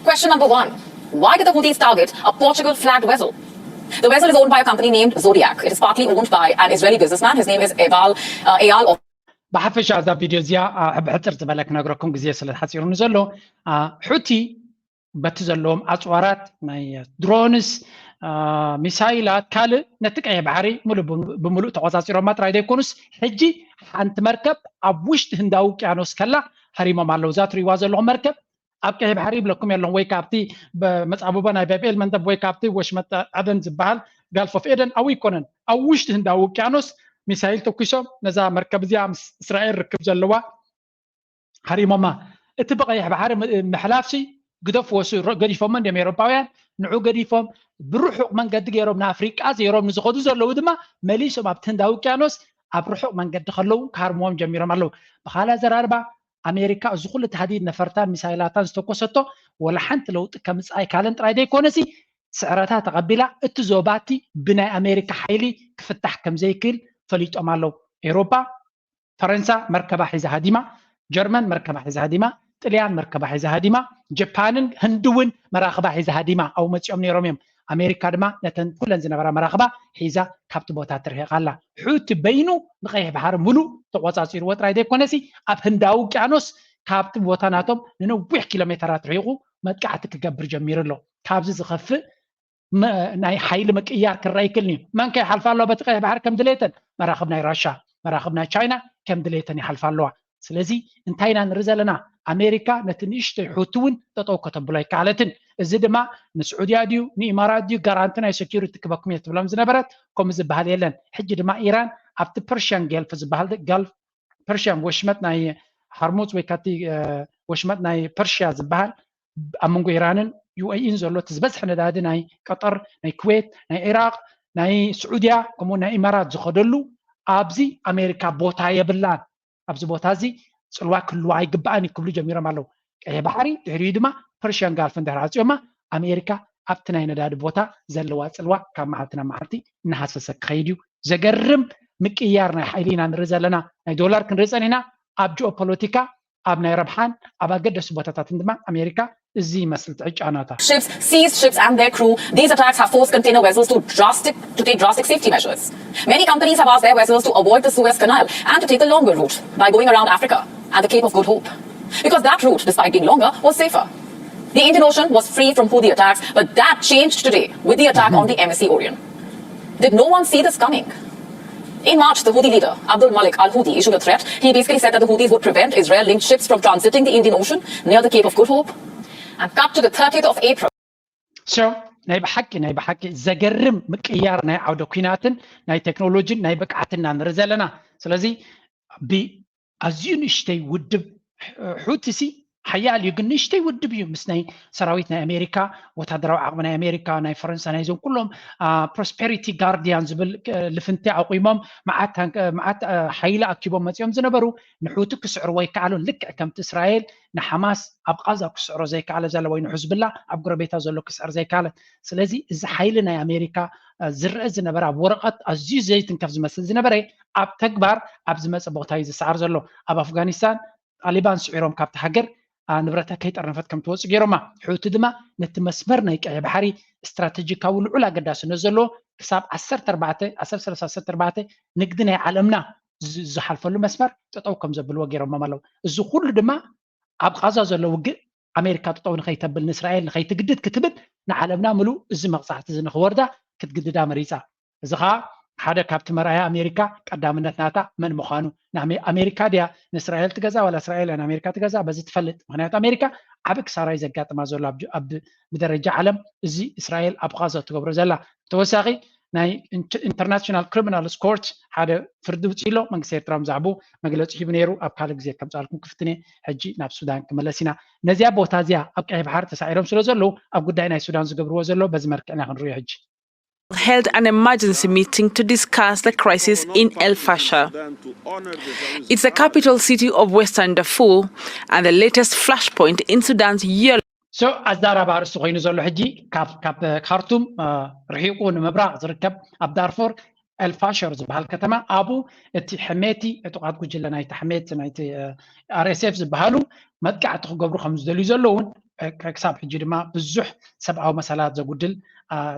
Question number one. Why did the Houthis target a Portugal flagged vessel? The vessel is owned by a company named Zodiac. It is partly owned by an Israeli businessman. His name is Eval uh, Eyal. ብሓፈሻ እዛ ቪድዮ እዚኣ ብሕፅር ዝበለ ክነግረኩም ግዜ ስለ ሓፂሩኒ ዘሎ ሑቲ በቲ ዘለዎም ኣፅዋራት ናይ ድሮንስ ሚሳይላት ካልእ ነቲ ቀይሕ ባሕሪ ሙሉእ ብሙሉእ ተቆፃፂሮማ ጥራይ ዘይኮኑስ ሕጂ ሓንቲ መርከብ ኣብ ውሽጢ ህንዳዊ ውቅያኖስ ከላ ሃሪሞም ኣለዉ። እዛ ትሪእዋ ዘለኹም መርከብ ኣብ ቀይሕ ባሕሪ ይብለኩም የለኹም ወይ ካብቲ መፃብቦ ናይ ባብኤል መንደብ ወይ ካብቲ ወሽመጥ ዐደን ዝበሃል ጋልፍ ኦፍ ኤደን ኣብኡ ይኮነን ኣብ ውሽጢ ህንዳዊ ውቅያኖስ ሚሳይል ተኩሶም ነዛ መርከብ እዚኣ ምስ እስራኤል ርክብ ዘለዋ ሃሪሞማ። እቲ ብቐይሕ ባሕሪ ምሕላፍሲ ግደፍዎ፣ እሱ ገዲፎሞ እንዲዮም ኤውሮጳውያን፣ ንዑ ገዲፎም ብርሑቕ መንገዲ ገይሮም ንኣፍሪቃ ዘይሮም ንዝኸዱ ዘለዉ ድማ መሊሶም ኣብቲ ህንዳዊ ውቅያኖስ ኣብ ርሑቕ መንገዲ ከለዉ ክሃርምዎም ጀሚሮም ኣለዉ። ብኻልእ ኣዘራርባ ኣሜሪካ እዚ ኩሉ ተህዲድ ነፈርታን ሚሳይላታን ዝተኮሰቶ ወላ ሓንቲ ለውጢ ከምፅእ ኣይካለን ጥራይ ዘይኮነሲ ስዕረታ ተቐቢላ እቲ ዞባቲ ብናይ ኣሜሪካ ሓይሊ ክፍታሕ ከምዘይክእል ፈሊጦም ኣለዉ። ኤውሮጳ ፈረንሳ መርከባ ሒዛ ሃዲማ፣ ጀርመን መርከባ ሒዛ ሃዲማ፣ ጥልያን መርከባ ሒዛ ሃዲማ፣ ጀፓንን ህንዲ እውን መራኽባ ሒዛ ሃዲማ ኣብኡ መፂኦም ነይሮም እዮም። ኣሜሪካ ድማ ነተን ኩለን ዝነበራ መራኽባ ሒዛ ካብቲ ቦታ ትርሕቕ ኣላ። ሑቲ በይኑ ንቀይሕ ባሕሪ ሙሉእ ተቆፃፂርዎ ጥራይ ዘይኮነሲ ኣብ ህንዳዊ ውቅያኖስ ካብቲ ቦታ ናቶም ንነዊሕ ኪሎ ሜተራት ርሒቑ መጥቃዕቲ ክገብር ጀሚሩ ኣሎ። ካብዚ ዝኸፍእ ናይ ሓይሊ ምቅያር ክረአ ይክእል እዩ። መን ከይሓልፋ ኣለዋ በቲ ቀይሕ ባሕሪ ከም ድሌተን? መራኽብ ናይ ራሻ፣ መራኽብ ናይ ቻይና ከም ድሌተን ይሓልፋ ኣለዋ። ስለዚ እንታይ ኢና ንርኢ ዘለና? ኣሜሪካ ነቲ ንእሽተይ ሑቲ እውን ጠጠው ከተብሎ ኣይከኣለትን። እዚ ድማ ንስዑድያ ድዩ ንኢማራት ድዩ ጋራንቲ ናይ ሴኪሪቲ ክበኩም እየ ትብሎም ዝነበረት፣ ከምኡ ዝበሃል የለን። ሕጂ ድማ ኢራን ኣብቲ ፐርሽያን ገልፍ ዝበሃል ገልፍ ፐርሽያን ወሽመጥ ናይ ሃርሙዝ ወይ ካቲ ወሽመጥ ናይ ፐርሽያ ዝበሃል ኣብ መንጎ ኢራንን ዩኤኢን ዘሎ እቲ ዝበዝሐ ነዳዲ ናይ ቀጠር፣ ናይ ኩዌት፣ ናይ ኢራቅ፣ ናይ ስዑድያ ከምኡ ናይ ኢማራት ዝኸደሉ ኣብዚ ኣሜሪካ ቦታ የብላን። ኣብዚ ቦታ እዚ ፅልዋ ክህልዋ ኣይግባኣን እዩ ክብሉ ጀሚሮም ኣለዉ። ቀይሕ ባሕሪ ድሕሪኡ ድማ ፐርሽያን ጋልፍ እንድሕር ዓፅዮማ ኣሜሪካ ኣብቲ ናይ ነዳዲ ቦታ ዘለዋ ፅልዋ ካብ መዓልቲ ናብ መዓልቲ እናሃሰሰ ክኸይድ እዩ። ዘገርም ምቅያር ናይ ሓይሊ ኢና ንርኢ ዘለና። ናይ ዶላር ክንርኢ ፀኒሕና ኣብ ጂኦፖለቲካ ኣብ ናይ ረብሓን ኣብ ኣገደሲ ቦታታትን ድማ ኣሜሪካ እዚ ይመስል ትዕጫናታ። Ships, seized ships and their crew. These attacks have forced container vessels to drastic to take drastic safety measures. Many companies have asked their vessels to avoid the Suez Canal and to take a longer route by going around Africa and the Cape of Good Hope. Because that route, despite being longer, was safer. The Indian Ocean was free from Houthi attacks, but that changed today with the attack on the M S C Orion. Did no one see this coming? In March, the Houthi leader, Abdul Malik al Houthi, issued a threat. He basically said that the Houthis would prevent Israel linked ships from transiting the Indian Ocean near the Cape of Good Hope. And cut to the thirtieth of April. So ናይ ብሓቂ ናይ ብሓቂ ዘገርም ምቅያር ናይ ዓውደ ኩናትን ናይ ቴክኖሎጂን ናይ ብቅዓትና ንርኢ ዘለና። ስለዚ ኣዝዩ ንእሽተይ ውድብ ሑቲ ሲ ሓያል እዩ፣ ግን ንእሽተይ ውድብ እዩ። ምስ ናይ ሰራዊት ናይ ኣሜሪካ፣ ወታደራዊ ዓቕሚ ናይ ኣሜሪካ፣ ናይ ፈረንሳ፣ ናይዞም ኩሎም ፕሮስፐሪቲ ጋርዲያን ዝብል ልፍንቲ ኣቑሞም መዓት ሓይሊ ኣኪቦም መፂኦም ዝነበሩ ንሑቲ ክስዕርዎ ኣይከኣሉን። ልክዕ ከምቲ እስራኤል ንሓማስ ኣብ ቃዛ ክስዕሮ ዘይከኣለ ዘለ ወይ ንሕዝብላ ኣብ ጎረቤታ ዘሎ ክስዕር ዘይከኣለ። ስለዚ እዚ ሓይሊ ናይ ኣሜሪካ ዝረአ ዝነበረ ኣብ ወረቐት ኣዝዩ ዘይትንከፍ ዝመስል ዝነበረ ኣብ ተግባር ኣብ ዝመፀ ቦታ እዩ ዝሰዓር ዘሎ። ኣብ ኣፍጋኒስታን ጣሊባን ስዒሮም ካብቲ ሃገር ንብረታ ከይጠርነፈት ከም ትወፅእ ገይሮማ። ሑቲ ድማ ነቲ መስመር ናይ ቀይሕ ባሕሪ ስትራተጂካዊ ልዑል ኣገዳስነት ዘለዎ ክሳብ ዓሰርተ ኣርባዕተ ንግዲ ናይ ዓለምና ዝሓልፈሉ መስመር ጠጠው ከም ዘብልዎ ገይሮሞም ኣለዉ። እዚ ኩሉ ድማ ኣብ ቃዛ ዘሎ ውግእ ኣሜሪካ ጠጠው ንኸይተብል ንእስራኤል ንኸይትግድድ ክትብል ንዓለምና ምሉእ እዚ መቕፃዕቲ እዚ ንኽወርዳ ክትግድዳ መሪፃ። እዚ ከዓ ሓደ ካብቲ መርኣያ ኣሜሪካ ቀዳምነት ናታ መን ምዃኑ ኣሜሪካ ድያ ንእስራኤል ትገዛ ዋላ እስራኤል ንኣሜሪካ ትገዛ በዚ ትፈልጥ። ምክንያቱ ኣሜሪካ ዓብ ክሳራ እዩ ዘጋጥማ ዘሎ ኣብ ብደረጃ ዓለም እዚ እስራኤል ኣብ ቃዛ ትገብሮ ዘላ። ተወሳኺ ናይ ኢንተርናሽናል ክሪሚናል ኮርት ሓደ ፍርዲ ውፅእ ኣሎ። መንግስቲ ኤርትራ ብዛዕቡ መግለፂ ሂቡ ነይሩ። ኣብ ካልእ ግዜ ከምፃልኩም ክፍትነ። ሕጂ ናብ ሱዳን ክመለስ ኢና። ነዚያ ቦታ እዚያ ኣብ ቀይ ባሕር ተሳዒሮም ስለ ዘለዉ ኣብ ጉዳይ ናይ ሱዳን ዝገብርዎ ዘሎ በዚ መልክዕና ክንሪኦ ሕጂ held an emergency meeting to discuss the crisis in El Fasher. It's the capital city of Western Darfur and the latest flashpoint in Sudan's yellow. So ኣዛራቢ ኣርእስቲ ኮይኑ ዘሎ ሕጂ ካብ ካብ ካርቱም ርሒቁ ንምብራቕ ዝርከብ ኣብ ዳርፎር ኤልፋሸር ዝበሃል ከተማ ኣብኡ እቲ ሕሜቲ ዕጡቓት ጉጅለ ናይቲ ሕሜት ናይቲ ኣርኤስኤፍ ዝበሃሉ መጥቃዕቲ ክገብሩ ከም ዝደልዩ ዘለውን ክሳብ ሕጂ ድማ ብዙሕ ሰብኣዊ መሰላት ዘጉድል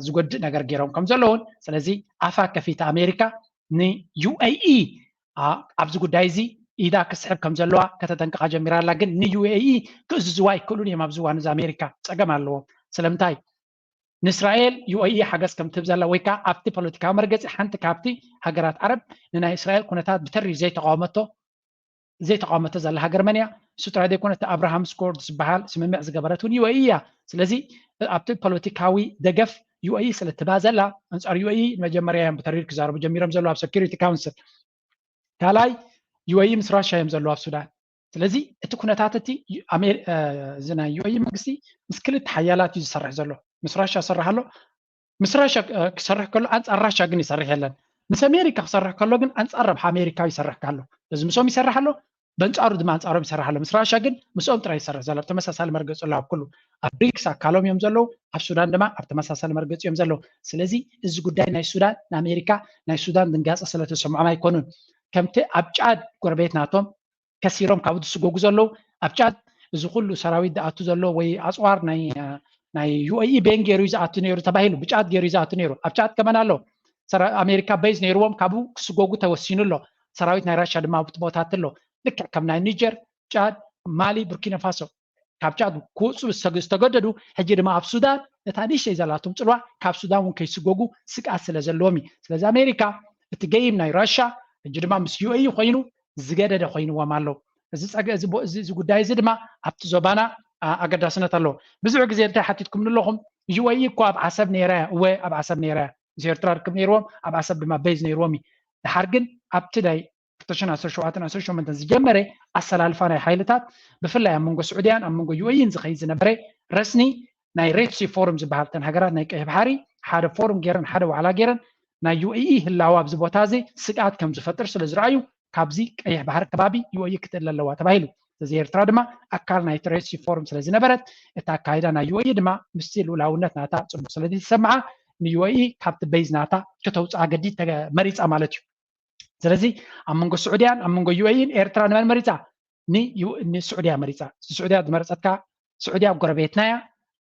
ዝጎድእ ነገር ገይሮም ከም ዘለውን። ስለዚ ኣፋ ከፊታ ኣሜሪካ ንዩኤኢ ኣብዚ ጉዳይ እዚ ኢዳ ክስሕብ ከም ዘለዋ ከተጠንቅቓ ጀሚራ ኣላ። ግን ንዩኤኢ ክእዝዝዋ ኣይክእሉን እዮም። ኣብዚ እዋን እዚ ኣሜሪካ ፀገም ኣለዎም። ስለምንታይ ንእስራኤል ዩኤኢ ሓገዝ ከም ትህብ ዘላ ወይ ከዓ ኣብቲ ፖለቲካዊ መርገፂ ሓንቲ ካብቲ ሃገራት ዓረብ ንናይ እስራኤል ኩነታት ብተሪር ዘይተቃወመቶ ዘይተቃወመቶ ዘላ ሃገር መን እያ? እሱ ጥራይ ዘይኮነ እቲ ኣብርሃም ስኮርድ ዝበሃል ስምምዕ ዝገበረት እውን ዩኤኢ እያ። ስለዚ ኣብቲ ፖለቲካዊ ደገፍ ዩኤኢ ስለትባ ዘላ ኣንፃር ዩኤኢ ንመጀመርያ እዮም ብተሪር ክዛረቡ ጀሚሮም ዘለዉ ኣብ ሰኪሪቲ ካውንስል። ካልኣይ ዩኤኢ ምስ ራሻ እዮም ዘለዉ ኣብ ሱዳን። ስለዚ እቲ ኩነታት እቲ እዚ ናይ ዩኤኢ መንግስቲ ምስ ክልተ ሓያላት እዩ ዝሰርሕ ዘሎ። ምስ ራሻ ይሰርሕ ኣሎ። ምስ ራሻ ክሰርሕ ከሎ ኣንፃር ራሻ ግን ይሰርሕ የለን። ምስ ኣሜሪካ ክሰርሕ ከሎ ግን ኣንፃር ረብሓ ኣሜሪካ ይሰርሕ ኣሎ። እዚ ምስኦም ይሰርሕ ኣሎ፣ በንፃሩ ድማ ኣንፃሮም ይሰርሕ ኣሎ። ምስ ራሻ ግን ምስኦም ጥራይ ይሰርሕ ዘሎ። ተመሳሳሊ መርገፂ ኣሎ ኣብ ኩሉ። ኣብ ብሪክስ ኣካሎም እዮም ዘለዉ፣ ኣብ ሱዳን ድማ ኣብ ተመሳሳሊ መርገፂ እዮም ዘለዉ። ስለዚ እዚ ጉዳይ ናይ ሱዳን ንኣሜሪካ ናይ ሱዳን ድንጋፂ ስለተሰምዖም ኣይኮኑን። ከምቲ ኣብ ጫድ ጎረቤት ናቶም ከሲሮም ካብኡ ዝስጎጉ ዘለዉ ኣብ ጫድ እዚ ኩሉ ሰራዊት ዝኣቱ ዘሎ ወይ ኣፅዋር ናይ ናይ ዩኤኢ ቤን ገይሩ እዩ ዝኣቱ ነይሩ ተባሂሉ፣ ብጫት ገይሩ እዩ ዝኣቱ ነይሩ። ኣብ ጫት ከመን ኣሎ ኣሜሪካ ቤዝ ነይርዎም፣ ካብኡ ክስጎጉ ተወሲኑ ኣሎ። ሰራዊት ናይ ራሻ ድማ ኣብቲ ቦታት ኣሎ። ልክዕ ከም ናይ ኒጀር፣ ጫድ፣ ማሊ፣ ቡርኪና ፋሶ ካብ ጫድ ክውፅኡ ዝተገደዱ፣ ሕጂ ድማ ኣብ ሱዳን ነታ ንእሽተይ ዘላቶም ፅልዋ ካብ ሱዳን እውን ከይስጎጉ ስግኣት ስለ ዘለዎም እዩ። ስለዚ ኣሜሪካ እቲ ገይም ናይ ራሻ ሕጂ ድማ ምስ ዩኤኢ ኮይኑ ዝገደደ ኮይንዎም ኣሎ። እዚ ጉዳይ እዚ ድማ ኣብቲ ዞባና ኣገዳስነት ኣለዎ። ብዙሕ ግዜ እንታይ ሓቲትኩም ኣለኹም? ዩኤኢ እኮ ኣብ ዓሰብ ነይራ እያ። እወ፣ ኣብ ዓሰብ ነይራ እያ። ምስ ኤርትራ ርክብ ነይርዎም፣ ኣብ ዓሰብ ድማ ቤዝ ነይርዎም እዩ። ድሓር ግን ኣብቲ ናይ ክልተ ሽሕን ዓሰርተ ሸውዓተን ዓሰርተ ሸሞንተን ዝጀመረ ኣሰላልፋ ናይ ሓይልታት፣ ብፍላይ ኣብ መንጎ ስዑድያን ኣብ መንጎ ዩኤኢን ዝኸይድ ዝነበረ ረስኒ ናይ ሬድ ሲ ፎርም ዝበሃል፣ እተን ሃገራት ናይ ቀይሕ ባሕሪ ሓደ ፎርም ገይረን ሓደ ዋዕላ ገይረን ናይ ዩኤኢ ህላዋ ኣብዚ ቦታ እዚ ስግኣት ከም ዝፈጥር ስለ ዝረኣዩ ካብዚ ቀይሕ ባሕሪ ከባቢ ዩኤኢ ክትእለ ኣለዋ ተባሂሉ። ስለዚ ኤርትራ ድማ ኣካል ናይቲ ሬድ ሲ ፎርም ስለ ዝነበረት እቲ ኣካይዳ ናይ ዩኤኢ ድማ ምስቲ ልኡላውነት ናታ ፅቡቅ ስለ ዝተሰምዓ ንዩኤኢ ካብቲ ቤዝ ናታ ከተውፅኣ ገዲ መሪፃ ማለት እዩ። ስለዚ ኣብ መንጎ ስዑድያን ኣብ መንጎ ዩኤኢን ኤርትራ ንመን መሪፃ? ንስዑድያ መሪፃ። ስዑድያ ዝመረፀትካ ስዑድያ ጎረቤትና እያ።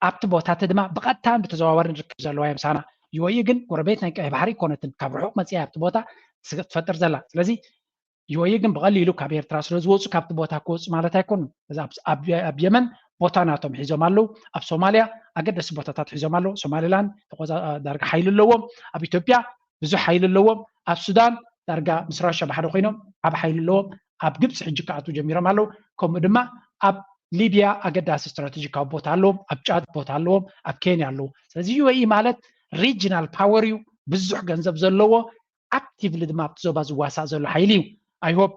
ኣብቲ ቦታ እቲ ድማ ብቐጥታን ብተዘዋዋርን ርክብ ዘለዋ እያ ምሳና። ዩኤኢ ግን ጎረቤት ናይ ቀይ ባሕሪ ኣይኮነትን፣ ካብ ርሑቕ መፅያ ኣብቲ ቦታ ትፈጥር ዘላ። ስለዚ ዩኤኢ ግን ብቐሊሉ ካብ ኤርትራ ስለ ዝወፁ ካብቲ ቦታ ክወፁ ማለት ኣይኮኑን። እዚ ኣብ የመን ቦታ ናቶም ሒዞም ኣለዉ። ኣብ ሶማልያ ኣገደሲ ቦታታት ሒዞም ኣለዉ። ሶማሊላንድ ዳርጋ ሓይሊ ኣለዎም። ኣብ ኢትዮጵያ ብዙሕ ሓይሊ ኣለዎም። ኣብ ሱዳን ዳርጋ ምስ ራሻ ብሓደ ኮይኖም ዓብ ሓይሊ ኣለዎም። ኣብ ግብፂ ሕጂ ክኣትዉ ጀሚሮም ኣለዉ። ከምኡ ድማ ኣብ ሊብያ ኣገዳሲ ስትራቴጂካዊ ቦታ ኣለዎም። ኣብ ጫድ ቦታ ኣለዎም። ኣብ ኬንያ ኣለዉ። ስለዚ ዩኤኢ ማለት ሪጂናል ፓወር እዩ። ብዙሕ ገንዘብ ዘለዎ፣ ኣክቲቭሊ ድማ ኣብቲ ዞባ ዝዋሳእ ዘሎ ሓይሊ እዩ። ኣይ ሆፕ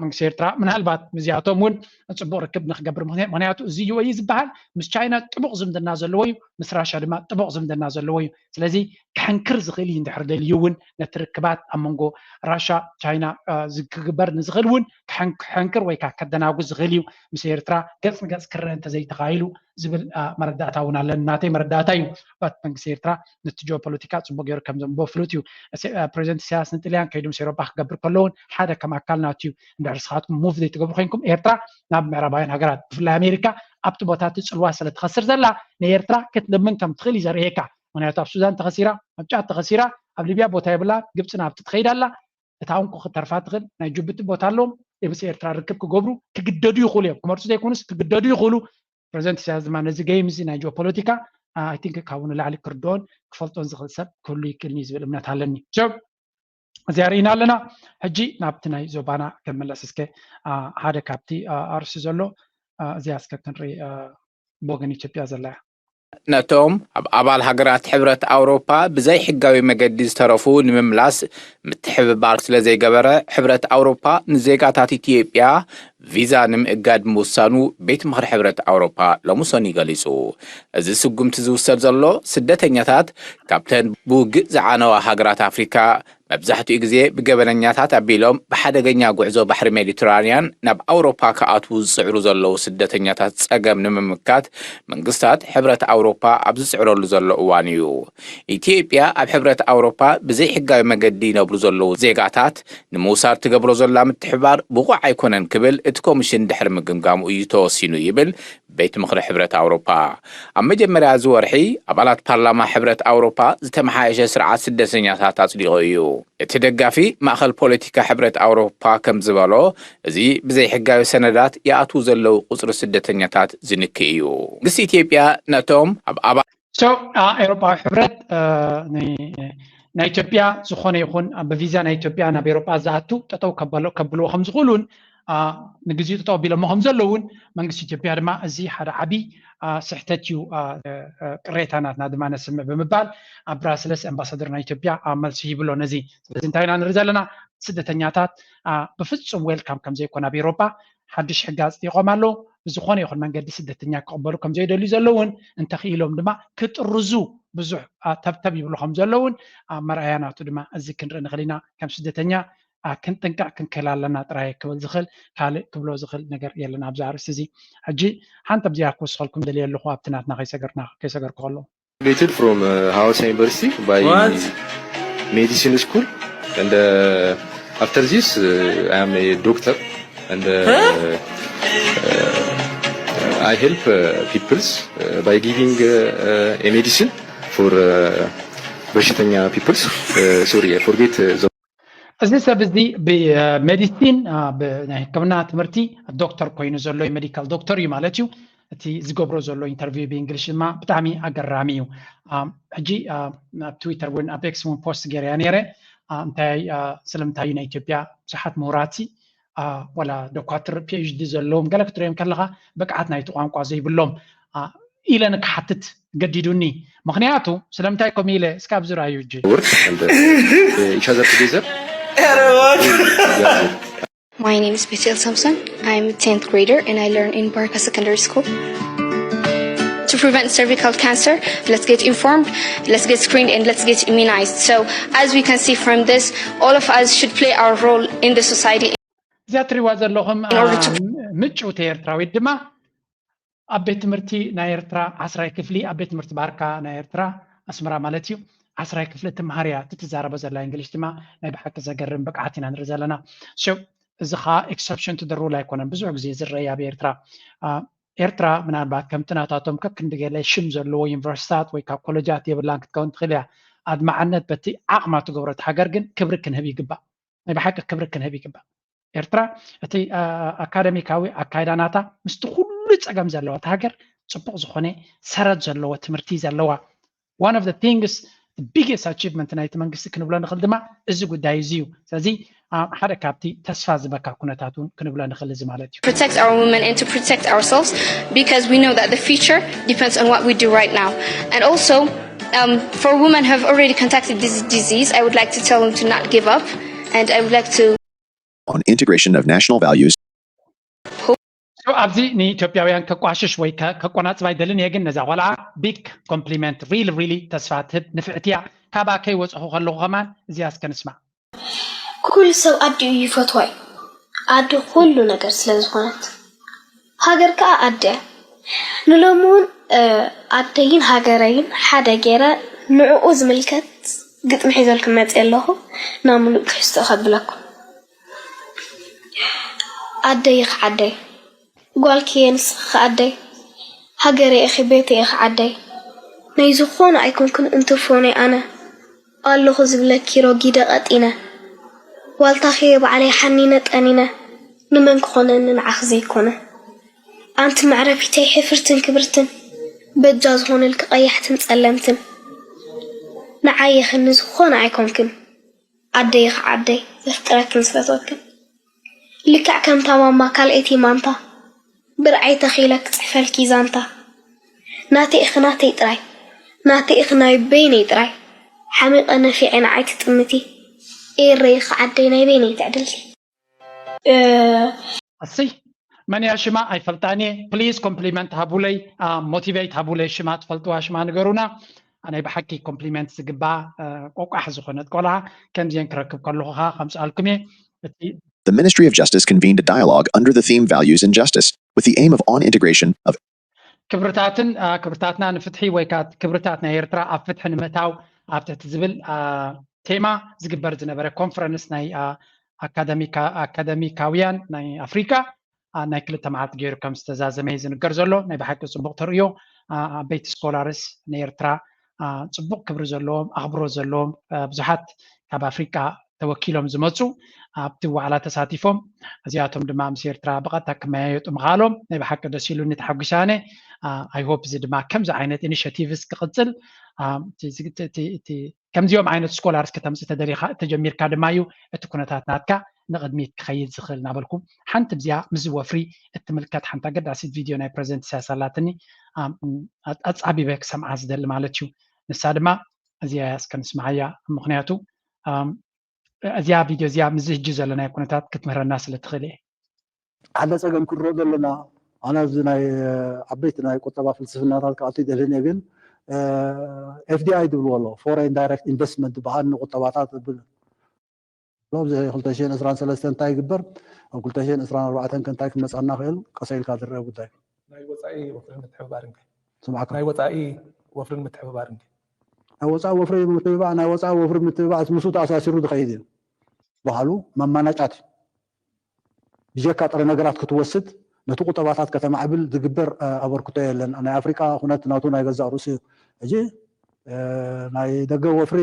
መንግስቲ ኤርትራ ምናልባት ምስዚኣቶም እውን ፅቡቅ ርክብ ንክገብር፣ ምክንያቱ እዚ ዩኤኢ ዝበሃል ምስ ቻይና ጥቡቅ ዝምድና ዘለዎ እዩ፣ ምስ ራሻ ድማ ጥቡቅ ዝምድና ዘለዎ እዩ። ስለዚ ክሕንክር ዝኽእል እዩ፣ እንድሕር ደልዩ እውን ነቲ ርክባት ኣብ መንጎ ራሻ ቻይና ክግበር ንዝኽእል እውን ክሕንክር ወይ ከዓ ከደናጉ ዝኽእል እዩ። ምስ ኤርትራ ገፅ ንገፅ ክረአ እንተዘይተኻኢሉ ዝብል መረዳእታ እውን ኣለኒ። ናተይ መረዳእታ እዩ። ባት መንግስቲ ኤርትራ ነቲ ጂኦፖለቲካ ፅቡቅ ገይሩ ከም ዘንብቦ ፍሉጥ እዩ። ፕሬዚደንት ኢሳያስ ንጥልያን ከይዱ ምስ ኤሮፓ ክገብር ከለውን ሓደ ከም ኣካል ናትዩ እንድሕር ስኻትኩም ሙቭ ዘይትገብሩ ኮይንኩም ኤርትራ ናብ ምዕራባውያን ሃገራት ብፍላይ ኣሜሪካ ኣብቲ ቦታ እቲ ፅልዋ ስለ ትኸስር ዘላ ንኤርትራ ክትልምን ከም ትኽእል እዩ ዘርእየካ። ምክንያቱ ኣብ ሱዳን ተኸሲራ፣ ኣብ ጫት ተኸሲራ፣ ኣብ ሊብያ ቦታ የብላ፣ ግብፂ ናብቲ ትኸይድ ኣላ። እታ እንኮ ክተርፋ ትኽእል ናይ ጅቡቲ ቦታ ኣለዎም። ምስ ኤርትራ ርክብ ክገብሩ ክግደዱ ይኽእሉ እዮም። ክመርፁ ዘይኮኑስ ክግደዱ ይኽእሉ። ፕሬዚደንት ኢሳያስ ድማ ነዚ ገይም እዚ ናይ ጂኦፖለቲካ ኣይ ቲንክ ካብኡ ንላዕሊ ክርድኦን ክፈልጦን ዝኽእል ሰብ ክህሉ ይክእልኒ ዝብል እምነት ኣለኒ። ሸብ እዚኣ ርኢና ኣለና። ሕጂ ናብቲ ናይ ዞባና ክንምለስ እስከ ሓደ ካብቲ ኣርሲ ዘሎ እዚኣ እስከ ክንርኢ ብወገን ኢትዮጵያ ዘላ እያ። ነቶም ኣብ ኣባል ሃገራት ሕብረት ኣውሮፓ ብዘይ ሕጋዊ መገዲ ዝተረፉ ንምምላስ ምትሕብባር ስለ ዘይገበረ ሕብረት ኣውሮፓ ንዜጋታት ኢትዮጵያ ቪዛ ንምእጋድ ምውሳኑ ቤት ምኽሪ ሕብረት ኣውሮፓ ሎሚ ሰኑይ ገሊጹ። እዚ ስጉምቲ ዝውሰድ ዘሎ ስደተኛታት ካብተን ብውግእ ዝዓነዋ ሃገራት ኣፍሪካ መብዛሕትኡ ግዜ ብገበነኛታት ኣቢሎም ብሓደገኛ ጉዕዞ ባሕሪ ሜዲትራንያን ናብ ኣውሮፓ ክኣትዉ ዝጽዕሩ ዘለዉ ስደተኛታት ጸገም ንምምካት መንግስታት ሕብረት ኣውሮፓ ኣብ ዝጽዕረሉ ዘሎ እዋን እዩ። ኢትዮጵያ ኣብ ሕብረት ኣውሮፓ ብዘይሕጋዊ መገዲ ይነብሩ ዘለዉ ዜጋታት ንምውሳድ ትገብሮ ዘላ ምትሕባር ብቑዕ ኣይኮነን ክብል እቲ ኮሚሽን ድሕሪ ምግምጋሙ እዩ ተወሲኑ ይብል ቤት ምኽሪ ሕብረት ኣውሮፓ። ኣብ መጀመርያ እዚ ወርሒ ኣባላት ፓርላማ ሕብረት ኣውሮፓ ዝተመሓየሸ ስርዓት ስደተኛታት ኣጽዲቑ እዩ። እቲ ደጋፊ ማእኸል ፖለቲካ ሕብረት ኣውሮፓ ከም ዝበሎ እዚ ብዘይሕጋዊ ሰነዳት ይኣትዉ ዘለዉ ቁፅሪ ስደተኛታት ዝንክእ እዩ። መንግስቲ ኢትዮጵያ ነቶም ኣብ ኣባል So ኤሮፓዊ ሕብረት ናይ ኢትዮጵያ ዝኾነ ይኹን ብቪዛ ናይ ኢትዮጵያ ናብ ኤሮፓ ዝኣቱ ጠጠው ከብልዎ ከም ዝኽእሉን ንግዚኡ ጠጠው ኣቢሎሞ ከም ዘለውን መንግስቲ ኢትዮጵያ ድማ እዚ ሓደ ዓብዪ ስሕተት እዩ፣ ቅሬታ ናትና ድማ ነስምዕ ብምባል ኣብ ብራስለስ ኣምባሳደር ናይ ኢትዮጵያ መልሲ ሂብሎ ነዚ። ስለዚ እንታይ ኢና ንርኢ ዘለና? ስደተኛታት ብፍፁም ዌልካም ከም ዘይኮነ ኣብ ኤሮፓ ሓድሽ ሕጊ ኣፅዲቖም ኣለዉ። ብዝኾነ ይኹን መንገዲ ስደተኛ ክቕበሉ ከም ዘይደልዩ ዘለውን እንተኽኢሎም ድማ ክጥርዙ ብዙሕ ተብተብ ይብሉ ከም ዘለውን መርኣያ ናቱ ድማ እዚ ክንርኢ ንኽእል ኢና። ከም ስደተኛ ክንጥንቀቕ ክንክእል ኣለና ጥራይ ክብል ዝኽእል ካልእ ክብሎ ዝኽእል ነገር የለን ኣብዚ ኣርእስቲ እዚ። ሕጂ ሓንቲ ኣብዚኣ ክውስኸልኩም ደልየ ኣለኹ ኣብቲ ናትና ከይሰገርና ከይሰገርኩ ከለኹ። Graduated from uh, Hawassa University by What? Medicine School, and uh, after this, uh, I am a doctor. And uh, uh, I help uh, peoples uh, by giving uh, uh, a medicine for uh, በሽተኛ peoples. Uh, sorry, I forget. Uh, the እዚ ሰብ እዚ ብሜዲሲን ናይ ሕክምና ትምህርቲ ዶክተር ኮይኑ ዘሎ ሜዲካል ዶክተር እዩ ማለት እዩ። እቲ ዝገብሮ ዘሎ ኢንተርቪው ብእንግሊሽ ድማ ብጣዕሚ ኣገራሚ እዩ። ሕጂ ኣብ ትዊተር እውን ኣብ ኤክስ እውን ፖስት ገይረያ ነይረ። እንታይ ስለምንታይ ናይ ኢትዮጵያ ብዙሓት ምሁራት ወላ ዶኳትር ፒኤችዲ ዘለዎም ገለ ክትሪኦም ከለኻ ብቅዓት ናይቲ ቋንቋ ዘይብሎም ኢለ ንክሓትት ገዲዱኒ። ምክንያቱ ስለምንታይ ከምኡ ኢለ እስካብ ዝረኣዩ እጂ work and uh, each other together. My name is Bethel Samson. I'm a tenth grader and I learn in Baraka Secondary School. To prevent cervical cancer, let's get informed, let's get screened, and let's get immunized. So, as we can see from this, all of us should play our role in the society. እዚኣ ትሪዋ ዘለኹም ምጭውቲ ኤርትራዊት ድማ ኣብ ቤት ትምህርቲ ናይ ኤርትራ ዓስራይ ክፍሊ ኣብ ቤት ትምህርቲ ባርካ ናይ ኤርትራ ኣስመራ ማለት እዩ ዓስራይ ክፍሊ ትምሃር እያ። እቲ ትዛረቦ ዘላ እንግሊሽ ድማ ናይ ብሓቂ ዘገርም ብቅዓት ኢና ንርኢ ዘለና። እዚ ከዓ exception to the rule ኣይኮነን። ብዙሕ ግዜ ዝረአ ኣብ ኤርትራ ኤርትራ ምናልባት ከምቲ ናታቶም ከክንዲ ገለ ሽም ዘለዎ ዩኒቨርሲታት ወይ ካብ ኮሌጃት የብላን ክትከውን ትኽእል እያ። ኣድማዕነት በቲ ዓቕማ ትገብሮ እቲ ሃገር ግን ክብሪ ክንህብ ይግባእ። ናይ ብሓቂ ክብሪ ክንህብ ይግባእ። ኤርትራ እቲ ኣካደሚካዊ ኣካይዳ ናታ ምስቲ ኩሉ ፀገም ዘለዋ እቲ ሃገር ፅቡቕ ዝኾነ ሰረት ዘለዎ ትምህርቲ ዘለዋ one of the things biggest achievement ናይቲ መንግስቲ ክንብሎ ንኽእል ድማ እዚ ጉዳይ እዚ እዩ። ስለዚ ሓደ ካብቲ ተስፋ ዝበካ ኩነታት እውን ክንብሎ ንኽእል እዚ ማለት እዩ። Protect our women and to protect ourselves because we know that the future depends on what we do right now. And also, um, for women who have already contacted this disease, I would like to tell them to not give up. And I would like to on integration of national values. ኣብዚ ንኢትዮጵያውያን ከቋሽሽ ወይ ከቆናፅብ ኣይደልን እየ፣ ግን ነዛ ቆልዓ big compliment really really ተስፋ ትህብ ንፍዕቲ እያ። ካባኣ ከይወፅኹ ከለኹ ከማን እዚኣ እስከ ንስማዕ። ኩሉ ሰብ ኣዲኡ ይፈትዋ እዩ። ኣዲ ኩሉ ነገር ስለ ዝኾነት ሃገር ከዓ ኣዲ እያ። ንሎሚ እውን ኣደይን ሃገረይን ሓደ ገይረ ንዕኡ ዝምልከት ግጥሚ ሒዘልኩም መፅየ ኣለኹ። ናብ ምሉእ ትሕዝቶ ከብለኩም። ኣደይ ኢኺ ዓደይ፣ ጓልኪ እየ ንስኺ ዓደይ፣ ሃገረይ ኢኺ ቤተይ ኢኺ ዓደይ። ናይ ዝኾነ ኣይኮንክን እንትፎነይ ኣነ ኣለኹ ዝብለኪ ረጊደ ቀጢነ። ዋልታኺ እየ ባዕለይ ሓኒነ ጠኒነ፣ ንመን ክኾነኒ ንዓኺ ዘይኮነ። ኣንቲ መዕረፊተይ ሕፍርትን ክብርትን፣ በጃ ዝኾነልኪ ቀያሕትን ጸለምትን። ንዓይ ኢኺ ንዝኾነ ኣይኮንክን። ዓደይ ኢኺ ዓደይ ዘፍቅረክን ዝፈትወክን። ልክዕ ከምታ ማማ ካልኣይቲ ማንታ ብርዓይ ተኺለ ክጽሕፈልኪ ዛንታ። ናተይ ኢኺ ናተይ ጥራይ፣ ናተይ ኢኺ ናይ በይነይ ጥራይ። ሓሚቐ ነፊዐ ንዓይ ትጥምቲ። ኤረይ ኢኺ ዓደይ ናይ በይነይ ትዕድልቲ። እስይ መን እያ ሽማ ኣይፈልጣን እየ። ፕሊዝ ኮምፕሊመንት ሃቡለይ፣ ሞቲቬት ሃቡለይ። ሽማ ትፈልጥዋ ሽማ ንገሩና። ናይ ብሓቂ ኮምፕሊመንት ዝግባ ቆቋሕ ዝኾነት ቆልዓ ከምዚአን ክረክብ ከለኹ ከዓ ከምፅኣልኩም እየ። እቲ The Ministry of Justice convened a dialogue under the theme Values and Justice with the aim of on integration of ክብርታትን ክብርታትና ንፍትሒ ወይ ከዓ ክብርታት ናይ ኤርትራ ኣብ ፍትሒ ንምእታው ኣብ ትሕቲ ዝብል ቴማ ዝግበር ዝነበረ ኮንፈረንስ ናይ ኣካደሚካውያን ናይ ኣፍሪካ ናይ ክልተ መዓልቲ ገይሩ ከም ዝተዛዘመ እዩ ዝንገር ዘሎ። ናይ ብሓቂ ፅቡቕ ተርእዮ። ዓበይቲ ስኮላርስ ንኤርትራ ፅቡቕ ክብሪ ዘለዎም ኣኽብሮት ዘለዎም ብዙሓት ካብ ኣፍሪቃ ተወኪሎም ዝመፁ ኣብቲ ዋዕላ ተሳቲፎም እዚኣቶም ድማ ምስ ኤርትራ ብቐጥታ ክመያየጡ ምኽኣሎም ናይ ብሓቂ ደስ ኢሉኒ ተሓጒሰ ኣነ። I hope እዚ ድማ ከምዚ ዓይነት ኢኒሽቲቭስ ክቕፅል ከምዚኦም ዓይነት ስኮላርስ ከተምፅእ ተደሊኻ ተጀሚርካ ድማ እዩ እቲ ኩነታት ናትካ ንቕድሚት ክኸይድ ዝኽእል እናበልኩ ሓንቲ ብዚኣ ምስዚ ወፍሪ እትምልከት ሓንቲ ኣገዳሲት ቪድዮ ናይ ፕረዚደንት ኢሳያስ ኣላትኒ ኣጻቢበ ክሰምዓ ዝደሊ ማለት እዩ። ንሳ ድማ እዚኣ እያ እስከ ንስምዓያ ምኽንያቱ እዚኣ ቪድዮ እዚኣ ምስዚ ሕጂ ዘለናዮ ኩነታት ክትምህረና ስለ ትኽእል እየ። ሓደ ፀገም ክንሪኦ ዘለና ኣነ ኣብዚ ናይ ዓበይቲ ናይ ቁጠባ ፍልስፍናታት ክኣቱ ይደልን እየ ግን ኤፍዲኣይ ዝብልዎ ኣሎ ፎሬን ዳይሬክት ኢንቨስትመንት ዝበሃል ንቁጠባታት ብል ኣብዚ ክልተ ሽሕን ዕስራን ሰለስተን እንታይ ይግበር ኣብ ክልተ ሽሕን ዕስራን ኣርባዕተን ከ እንታይ ክመፃና ክእል ቀሰ ኢልካ ዝረአ ጉዳይ ናይ ወፃኢ ወፍርን ምትሕብባርን ከ ስምዓካ ናይ ወፃኢ ወፍርን ምትሕብባርን ከ ናይ ወፃኢ ወፍሪ ምትብባዕ ናይ ወፃኢ ወፍሪ ምትብባዕ ምስ ምስኡ ተኣሳሲሩ ዝኸይድ እዩ ባህሉ መማናጫት እዩ ብጀካ ጥረ ነገራት ክትወስድ ነቲ ቁጠባታት ከተማዕብል ዝግበር ኣበርክቶ የለን። ናይ ኣፍሪቃ ኩነት ናቱ ናይ ገዛእ ርእሱ እዩ። ሕጂ ናይ ደገ ወፍሪ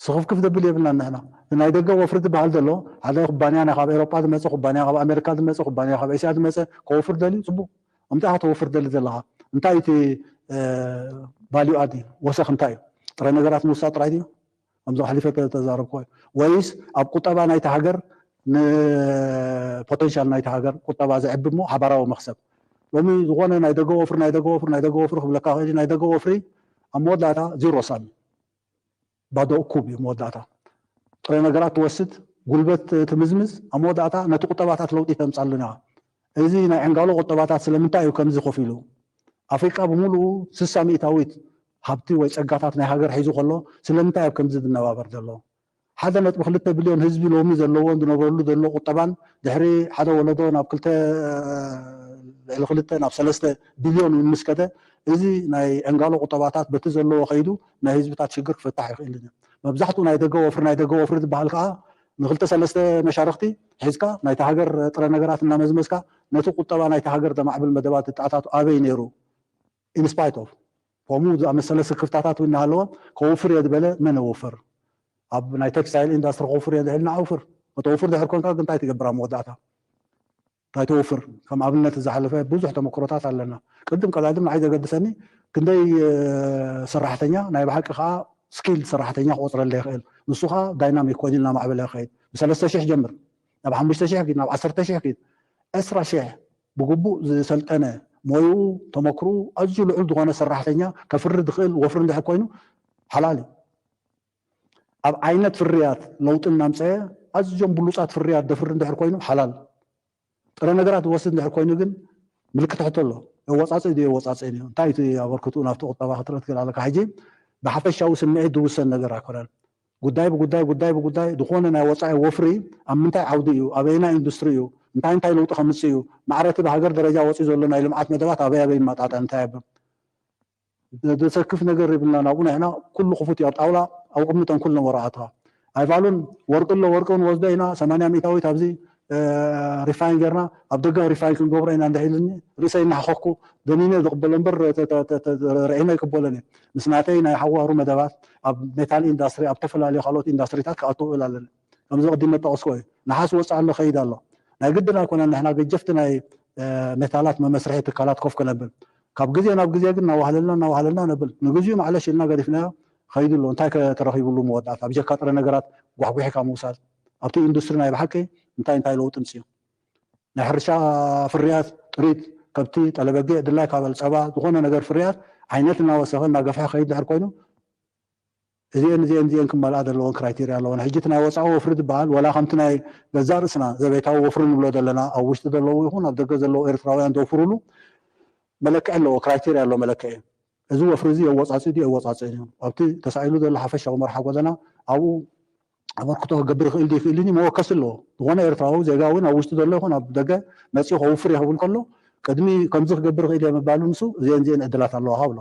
ስኽፍክፍ ዘብል የብልና ንሕና። ናይ ደገ ወፍሪ ዝበሃል ዘሎ ሓደ ኩባንያ ናይ ካብ ኤሮጳ ዝመፀ ኩባንያ ካብ ኣሜሪካ ዝመፀ ኩባንያ ካብ ኤስያ ዝመፀ ከወፍር ደልዩ ፅቡቅ። እንታይ ኢኻ ተወፍር ደሊ ዘለኻ? እንታይ እቲ ቫልዩ ኣድ ወሰኽ እንታይ እዩ? ጥረ ነገራት ምውሳድ ጥራይ ድዩ? ከምዚ ኣሕሊፈ ተዛረብኩ ወይስ ኣብ ቁጠባ ናይቲ ሃገር ንፖቴንሻል ናይቲ ሃገር ቁጠባ ዘዕቢ እሞ ሓባራዊ መክሰብ? ሎሚ ዝኾነ ናይ ደገ ወፍሪ ናይ ደገ ወፍሪ ናይ ደገ ወፍሪ ክብለካ ክእል። ናይ ደገ ወፍሪ ኣብ መወዳእታ ዚሮ ሳሚ ባዶ እኩብ እዩ መወዳእታ። ጥረ ነገራት ትወስድ፣ ጉልበት ትምዝምዝ፣ ኣብ መወዳእታ ነቲ ቁጠባታት ለውጢ ተምፃሉን እያ። እዚ ናይ ዕንጋሎ ቁጠባታት ስለምንታይ እዩ ከምዚ ኮፍ ኢሉ? ኣፍሪቃ ብምሉኡ ስሳ ሚእታዊት ሃብቲ ወይ ፀጋታት ናይ ሃገር ሒዙ ከሎ ስለምንታይ ኣብ ከምዚ ዝነባበር ዘሎ? ሓደ ነጥቢ ክልተ ቢልዮን ህዝቢ ሎሚ ዘለዎን ዝነብረሉ ዘሎ ቁጠባን ድሕሪ ሓደ ወለዶ ናብ ክልተ ልዕሊ ክልተ ናብ ሰለስተ ቢልዮን እውን ምስ ከደ እዚ ናይ ዕንጋሎ ቁጠባታት በቲ ዘለዎ ከይዱ ናይ ህዝብታት ሽግር ክፍታሕ ይኽእል እዩ። መብዛሕትኡ ናይ ደገ ወፍሪ ናይ ደገ ወፍሪ ዝበሃል ከዓ ንክልተ ሰለስተ መሻርክቲ ሒዝካ ናይቲ ሃገር ጥረ ነገራት እናመዝመዝካ ነቲ ቁጠባ ናይቲ ሃገር ዘማዕብል መደባት ዝጣታቱ ኣበይ ነይሩ? ኢንስፓይት ኦፍ ከምኡ ዝኣመሰለ ስክፍታታት እውን እናሃለወ ከውፍር እየ ዝበለ መን የውፍር? ኣብ ናይ ቴክስታይል ኢንዳስትሪ ከውፍር እየ ዝሕልና ኣውፍር። ከተውፍር ድሕር ኮንካ ግን እንታይ ትገብር ኣብ መወዳእታ? እንታይ ተውፍር? ከም ኣብነት ዝሓለፈ ብዙሕ ተመክሮታት ኣለና። ቅድም ቀዳድም ንዓይ ዘገድሰኒ ክንደይ ሰራሕተኛ ናይ ብሓቂ ከዓ ስኪል ሰራሕተኛ ክቆፅረለ ይኽእል። ንሱ ከዓ ዳይናሚክ ኮይኑ እናማዕበለ ይኸይድ። ብሰለስተ ሽሕ ጀምር ናብ ሓሙሽተ ሽሕ ኪድ ናብ ዓሰርተ ሽሕ ኪድ ዕስራ ሽሕ ብግቡእ ዝሰልጠነ ሞይኡ ተመክርኡ ኣዝዩ ልዑል ዝኾነ ሰራሕተኛ ከፍሪ ዝኽእል ወፍሪ እንድሕር ኮይኑ ሓላል እዩ። ኣብ ዓይነት ፍርያት ለውጢ እናምፀአ ኣዝዮም ብሉፃት ፍርያት ደፍሪ እንድሕር ኮይኑ ሓላል። ጥረ ነገራት ዝወስድ እንድሕር ኮይኑ ግን ምልክት ሕቶ ኣሎ። የወፃፅእ ድዩ የወፃፅእ ድዩ? እንታይ እቲ ኣበርክትኡ ናብቲ ቁጠባ ክትርኢ ትክእል ኣለካ? ሕጂ ብሓፈሻዊ ስምዒት ዝውሰን ነገር ኣይኮነን። ጉዳይ ብጉዳይ ጉዳይ ብጉዳይ ዝኾነ ናይ ወፃኢ ወፍሪ ኣብ ምንታይ ዓውዲ እዩ? ኣበየናይ ኢንዱስትሪ እዩ? እንታይ እንታይ ለውጢ ከምፅእ እዩ? ማዕረ እቲ ብሃገር ደረጃ ወፂኡ ዘሎ ናይ ልምዓት መደባት ኣበይ ኣበይ ይመጣጠን? እንታይ የብም? ዘሰክፍ ነገር ይብልና ናብኡ ንሕና ኩሉ ክፉት እዩ ኣብ ጣውላ ኣብ ቅድሚ ተንኩል ነበረ ኣትኻ ኣይፋሉን ወርቂ ኣሎ ወርቂ ክንወስዶ ኢና ሰማንያ ሚእታዊት ኣብዚ ሪፋይን ጌርና ኣብ ደገ ሪፋይን ክንገብሮ ኢና እንድሕልኒ ርእሰይ እናሓኸኩ ደኒነ ዝቕበሎ እምበር ርዒመ ይቅበሎን እየ ምስ ናተይ ናይ ሓዋሩ መደባት ኣብ ሜታል ኢንዳስትሪ ኣብ ተፈላለዩ ካልኦት ኢንዳስትሪታት ክኣትው እብል ኣለኒ ከምዚ ቅዲም መጠቀስኮ እዩ ንሓስ ወፅእ ኣሎ ከይድ ኣሎ ናይ ግድን ኣይኮነን ንሕና ገጀፍቲ ናይ ሜታላት መመስርሒ ትካላት ኮፍ ክነብል ካብ ግዜ ናብ ግዜ ግን እናዋህለልና እናዋህለልና ነብል ንግዚኡ ማዕለሽ ኢልና ገዲፍናዮ ከይዱ ኣሎ እንታይ ተረኺብሉ መወዳእታ ብጀካ ጥረ ነገራት ጓሕጉሒካ ምውሳድ ኣብቲ ኢንዱስትሪ ናይ ብሓቂ እንታይ እንታይ ለውጢ ምፅኡ ናይ ሕርሻ ፍርያት ጥሪት ከብቲ ጠለበጊዕ ድላይ ካበል ፀባ ዝኾነ ነገር ፍርያት ዓይነት እናወሰኸ እናገፍሐ ከይድ ድሕር ኮይኑ እዚአን እዚአን እዚአን ክመልኣ ዘለዎን ክራይቴርያ ኣለዎን ሕጂ እቲ ናይ ወፃኢ ወፍሪ ዝበሃል ወላ ከምቲ ናይ ገዛእ ርእስና ዘቤታዊ ወፍሪ ንብሎ ዘለና ኣብ ውሽጢ ዘለዉ ይኹን ኣብ ደገ ዘለዉ ኤርትራውያን ዘውፍሩሉ መለክዒ ኣለዎ ክራይቴርያ ኣለዎ መለክዒ እዚ ወፍሪ እዚ የወፃፅእ ድዩ የወፃፅእ እዩ ኣብቲ ተሳኢሉ ዘሎ ሓፈሻዊ መርሓ ጎደና ኣብኡ ኣበርክቶ ክገብር ይኽእል ድዩ ይኽእልን እዩ መወከሲ ኣለዎ ዝኾነ ኤርትራዊ ዜጋ እውን ኣብ ውሽጢ ዘሎ ይኹን ኣብ ደገ መፂኡ ከውፍር እየ ክብል ከሎ ቅድሚ ከምዚ ክገብር ይኽእል እየ ምባሉ ንሱ እዚአን እዚአን ዕድላት ኣለዋ ብሎ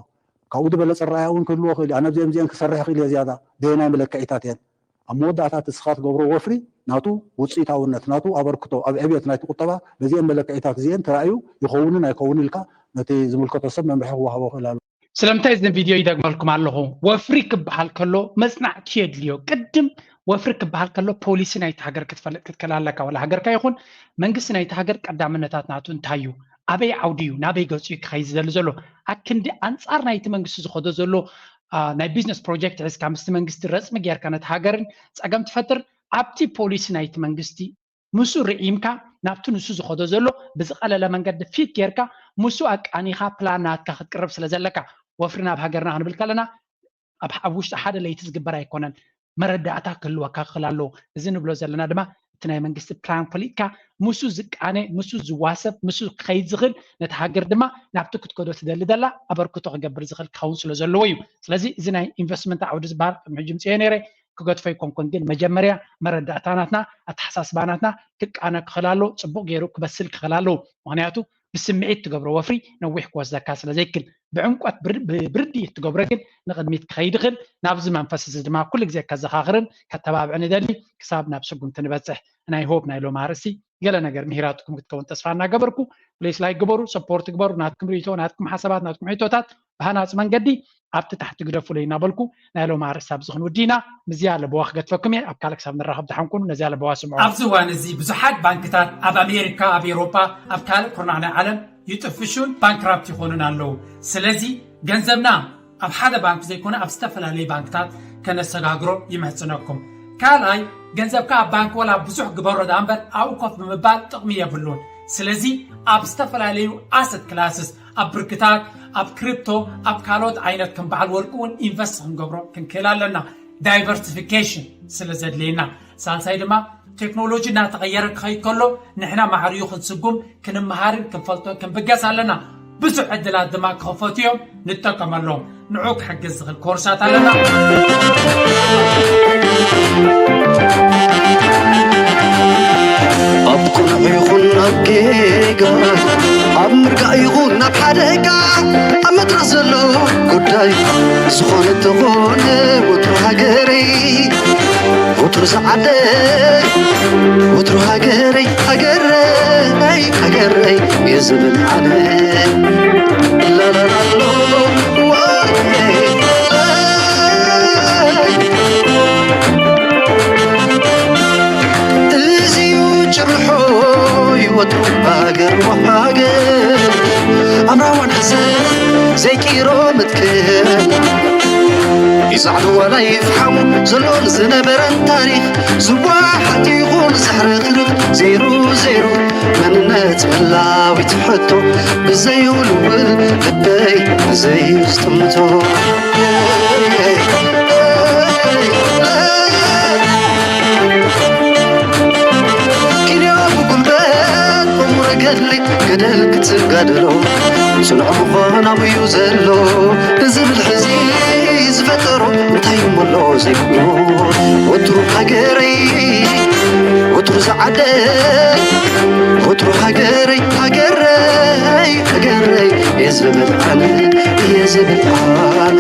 ካብኡ ዝበለፀ ረኣያ እውን ክህልዎ ክእል ኣነ ኣብዚአን እዚአን ክሰርሕ ክእል እየ ዝያዳ ደየናይ መለክዒታት እየን ኣብ መወዳእታ እቲ ስኻ ትገብሮ ወፍሪ ናቱ ውፅኢታውነት ናቱ ኣበርክቶ ኣብ ዕብየት ናይቲ ቁጠባ በዚአን መለክዒታት እዚአን ተራእዩ ይኸውንን ኣይከውን ኢልካ ነቲ ዝምልከቶ ሰብ መምርሒ ክወሃቦ ክእል ኣሎ ስለምንታይ እዚ ቪድዮ ይደግመልኩም ኣለኹ? ወፍሪ ክበሃል ከሎ መፅናዕቲ የድልዮ። ቅድም ወፍሪ ክበሃል ከሎ ፖሊሲ ናይቲ ሃገር ክትፈልጥ ክትክእል ኣለካ። ዋላ ሃገርካ ይኹን መንግስቲ ናይቲ ሃገር ቀዳምነታት ናቱ እንታይ እዩ? ኣበይ ዓውዲ እዩ? ናበይ ገፁ እዩ ክኸይድ ዝደሊ ዘሎ? ኣክንዲ ኣንፃር ናይቲ መንግስቲ ዝኸዶ ዘሎ ናይ ቢዝነስ ፕሮጀክት ሒዝካ ምስቲ መንግስቲ ረፅሚ ጌርካ ነቲ ሃገርን ፀገም ትፈጥር ኣብቲ ፖሊሲ ናይቲ መንግስቲ ምስኡ ርዒምካ ናብቲ ንሱ ዝኸዶ ዘሎ ብዝቐለለ መንገዲ ፊት ጌርካ ምስኡ ኣቃኒኻ ፕላን ናትካ ክትቅርብ ስለ ዘለካ ወፍሪ ናብ ሃገርና ክንብል ከለና ኣብ ውሽጢ ሓደ ለይቲ ዝግበር ኣይኮነን መረዳእታ ክህልወካ ክኽእል ኣለዎ እዚ ንብሎ ዘለና ድማ እቲ ናይ መንግስቲ ፕላን ፈሊጥካ ምስኡ ዝቃነ ምስኡ ዝዋሰብ ምስኡ ክኸይድ ዝኽእል ነቲ ሃገር ድማ ናብቲ ክትከዶ ትደሊ ዘላ ኣበርክቶ ክገብር ዝኽእል ክኸውን ስለ ዘለዎ እዩ ስለዚ እዚ ናይ ኢንቨስትመንት ዓውዲ ዝበሃል ከም ሕጂ ምፅዮ ነይረ ክገድፎ ኣይኮንኩን ግን መጀመርያ መረዳእታ ናትና ኣተሓሳስባ ናትና ክቃነ ክኽእል ኣለዎ ፅቡቕ ገይሩ ክበስል ክኽእል ኣለዎ ምክንያቱ ብስምዒት ትገብሮ ወፍሪ ነዊሕ ክወስደካ ስለ ዘይክል፣ ብዕምቆት ብር- ብ- ብርድኢት ትገብሮ ግን ንቕድሚት ክኸይድ ይኽእል። ናብዚ መንፈስ እዚ ድማ ኩሉ ግዜ ከዘኻኽርን ከተባብዕን እደሊ። ክሳብ ናብ ስጉምቲ ንበጽሕ። ናይ ሆፕ ናይ ሎም ኣርእስቲ ገለ ነገር ምሂራትኩም ክትከውን ተስፋ እናገበርኩ፣ ፕሊስ ላይክ ግበሩ፣ ሰፖርት ግበሩ። ናትኩም ርእይቶ፣ ናትኩም ሓሳባት፣ ናትኩም ሕቶታት ብሃናፂ መንገዲ ኣብቲ ታሕቲ ግደፉለይ እናበልኩ ናይ ሎም ኣርእስቲ ኣብዚ ክንውዲ ኢና። ምዝያ ለበዋ ክገድፈኩም እየ። ኣብ ካልእ ክሳብ ንራኸብ ደሓን ኩኑ። ነዚያ ለበዋ ስምዑ። ኣብዚ እዋን እዚ ብዙሓት ባንክታት ኣብ ኣሜሪካ፣ ኣብ ኤውሮጳ፣ ኣብ ካልእ ኩርናዕ ናይ ዓለም ይጥፍሹን ባንክራፕት ይኾኑን ኣለዉ። ስለዚ ገንዘብና ኣብ ሓደ ባንክ ዘይኮነ ኣብ ዝተፈላለዩ ባንክታት ከነሰጋግሮ ይምህጽነኩም። ካልኣይ፣ ገንዘብካ ኣብ ባንክ ወላ ብዙሕ ግበሮ ደኣ እምበር ኣብኡ ኮፍ ብምባል ጥቕሚ የብሉን። ስለዚ ኣብ ዝተፈላለዩ ኣሰት ክላስስ፣ ኣብ ብርክታት፣ ኣብ ክሪፕቶ፣ ኣብ ካልኦት ዓይነት ከም በዓል ወርቂ እውን ኢንቨስት ክንገብሮ ክንክእል ኣለና። ዳይቨርሲፊኬሽን ስለ ዘድልየና። ሳልሳይ ድማ ቴክኖሎጂ እናተቐየረ ክኸይድ ከሎ ንሕና ማዕሪኡ ክንስጉም ክንመሃርን ክንፈልጦን ክንብገስ ኣለና። ብዙሕ ዕድላት ድማ ክኸፈቱ እዮም፣ ንጠቀመሎም። ንዑ ክሕግዝ ዝኽእል ኮርሳት ኣለና። ኣብ ቁኑዕ ይኹን ኣብ ጌጋ፣ ኣብ ምርጋእ ይኹን ኣብ ሓደጋ፣ ኣብ መድረኽ ዘሎ ጉዳይ ዝኾነ ተኾነ ወትሩ ሃገረይ፣ ወትሩ ዝዓደይ፣ ወትሩ ሃገረይ፣ ሃገረይ፣ ሃገረይ እየ ዝብል ኣነ። ላላላሎ፣ ዋይ፣ እዚዩ ጭርሖይ ወትሩ ሃገር ወሃገር፣ ኣምራዋን ሕዘን ዘይቂሮ ምትክል፣ ይዛዕዱ ዋላ ይፍሓሙ ዘሎን ዝነበረን ታሪኽ፣ ዝዋሓጥ ይኹን ዝሕርኽርኽ ዜሩ ዜሩ፣ መንነት መላዊት ሕቶ ብዘይውልውል ልበይ ብዘይዝጥምቶ። ኪንዮ ብጉልበት በሙረ ገድሊ ገደል ክትጋደሎ፣ ጽኑዕ ምዃን ኣብዩ ዘሎ ንዝብል ሕዚ ዝፈጠሮ እንታይ እሞ ኣሎ ዘይኮኖ። ወትሩ ሃገረይ፣ ወትሩ ዝዓደይ፣ ወትሩ ሃገረይ፣ ሃገረይ፣ ሃገረይ እየ ዝብል ኣነ፣ እየ ዝብል ኣነ።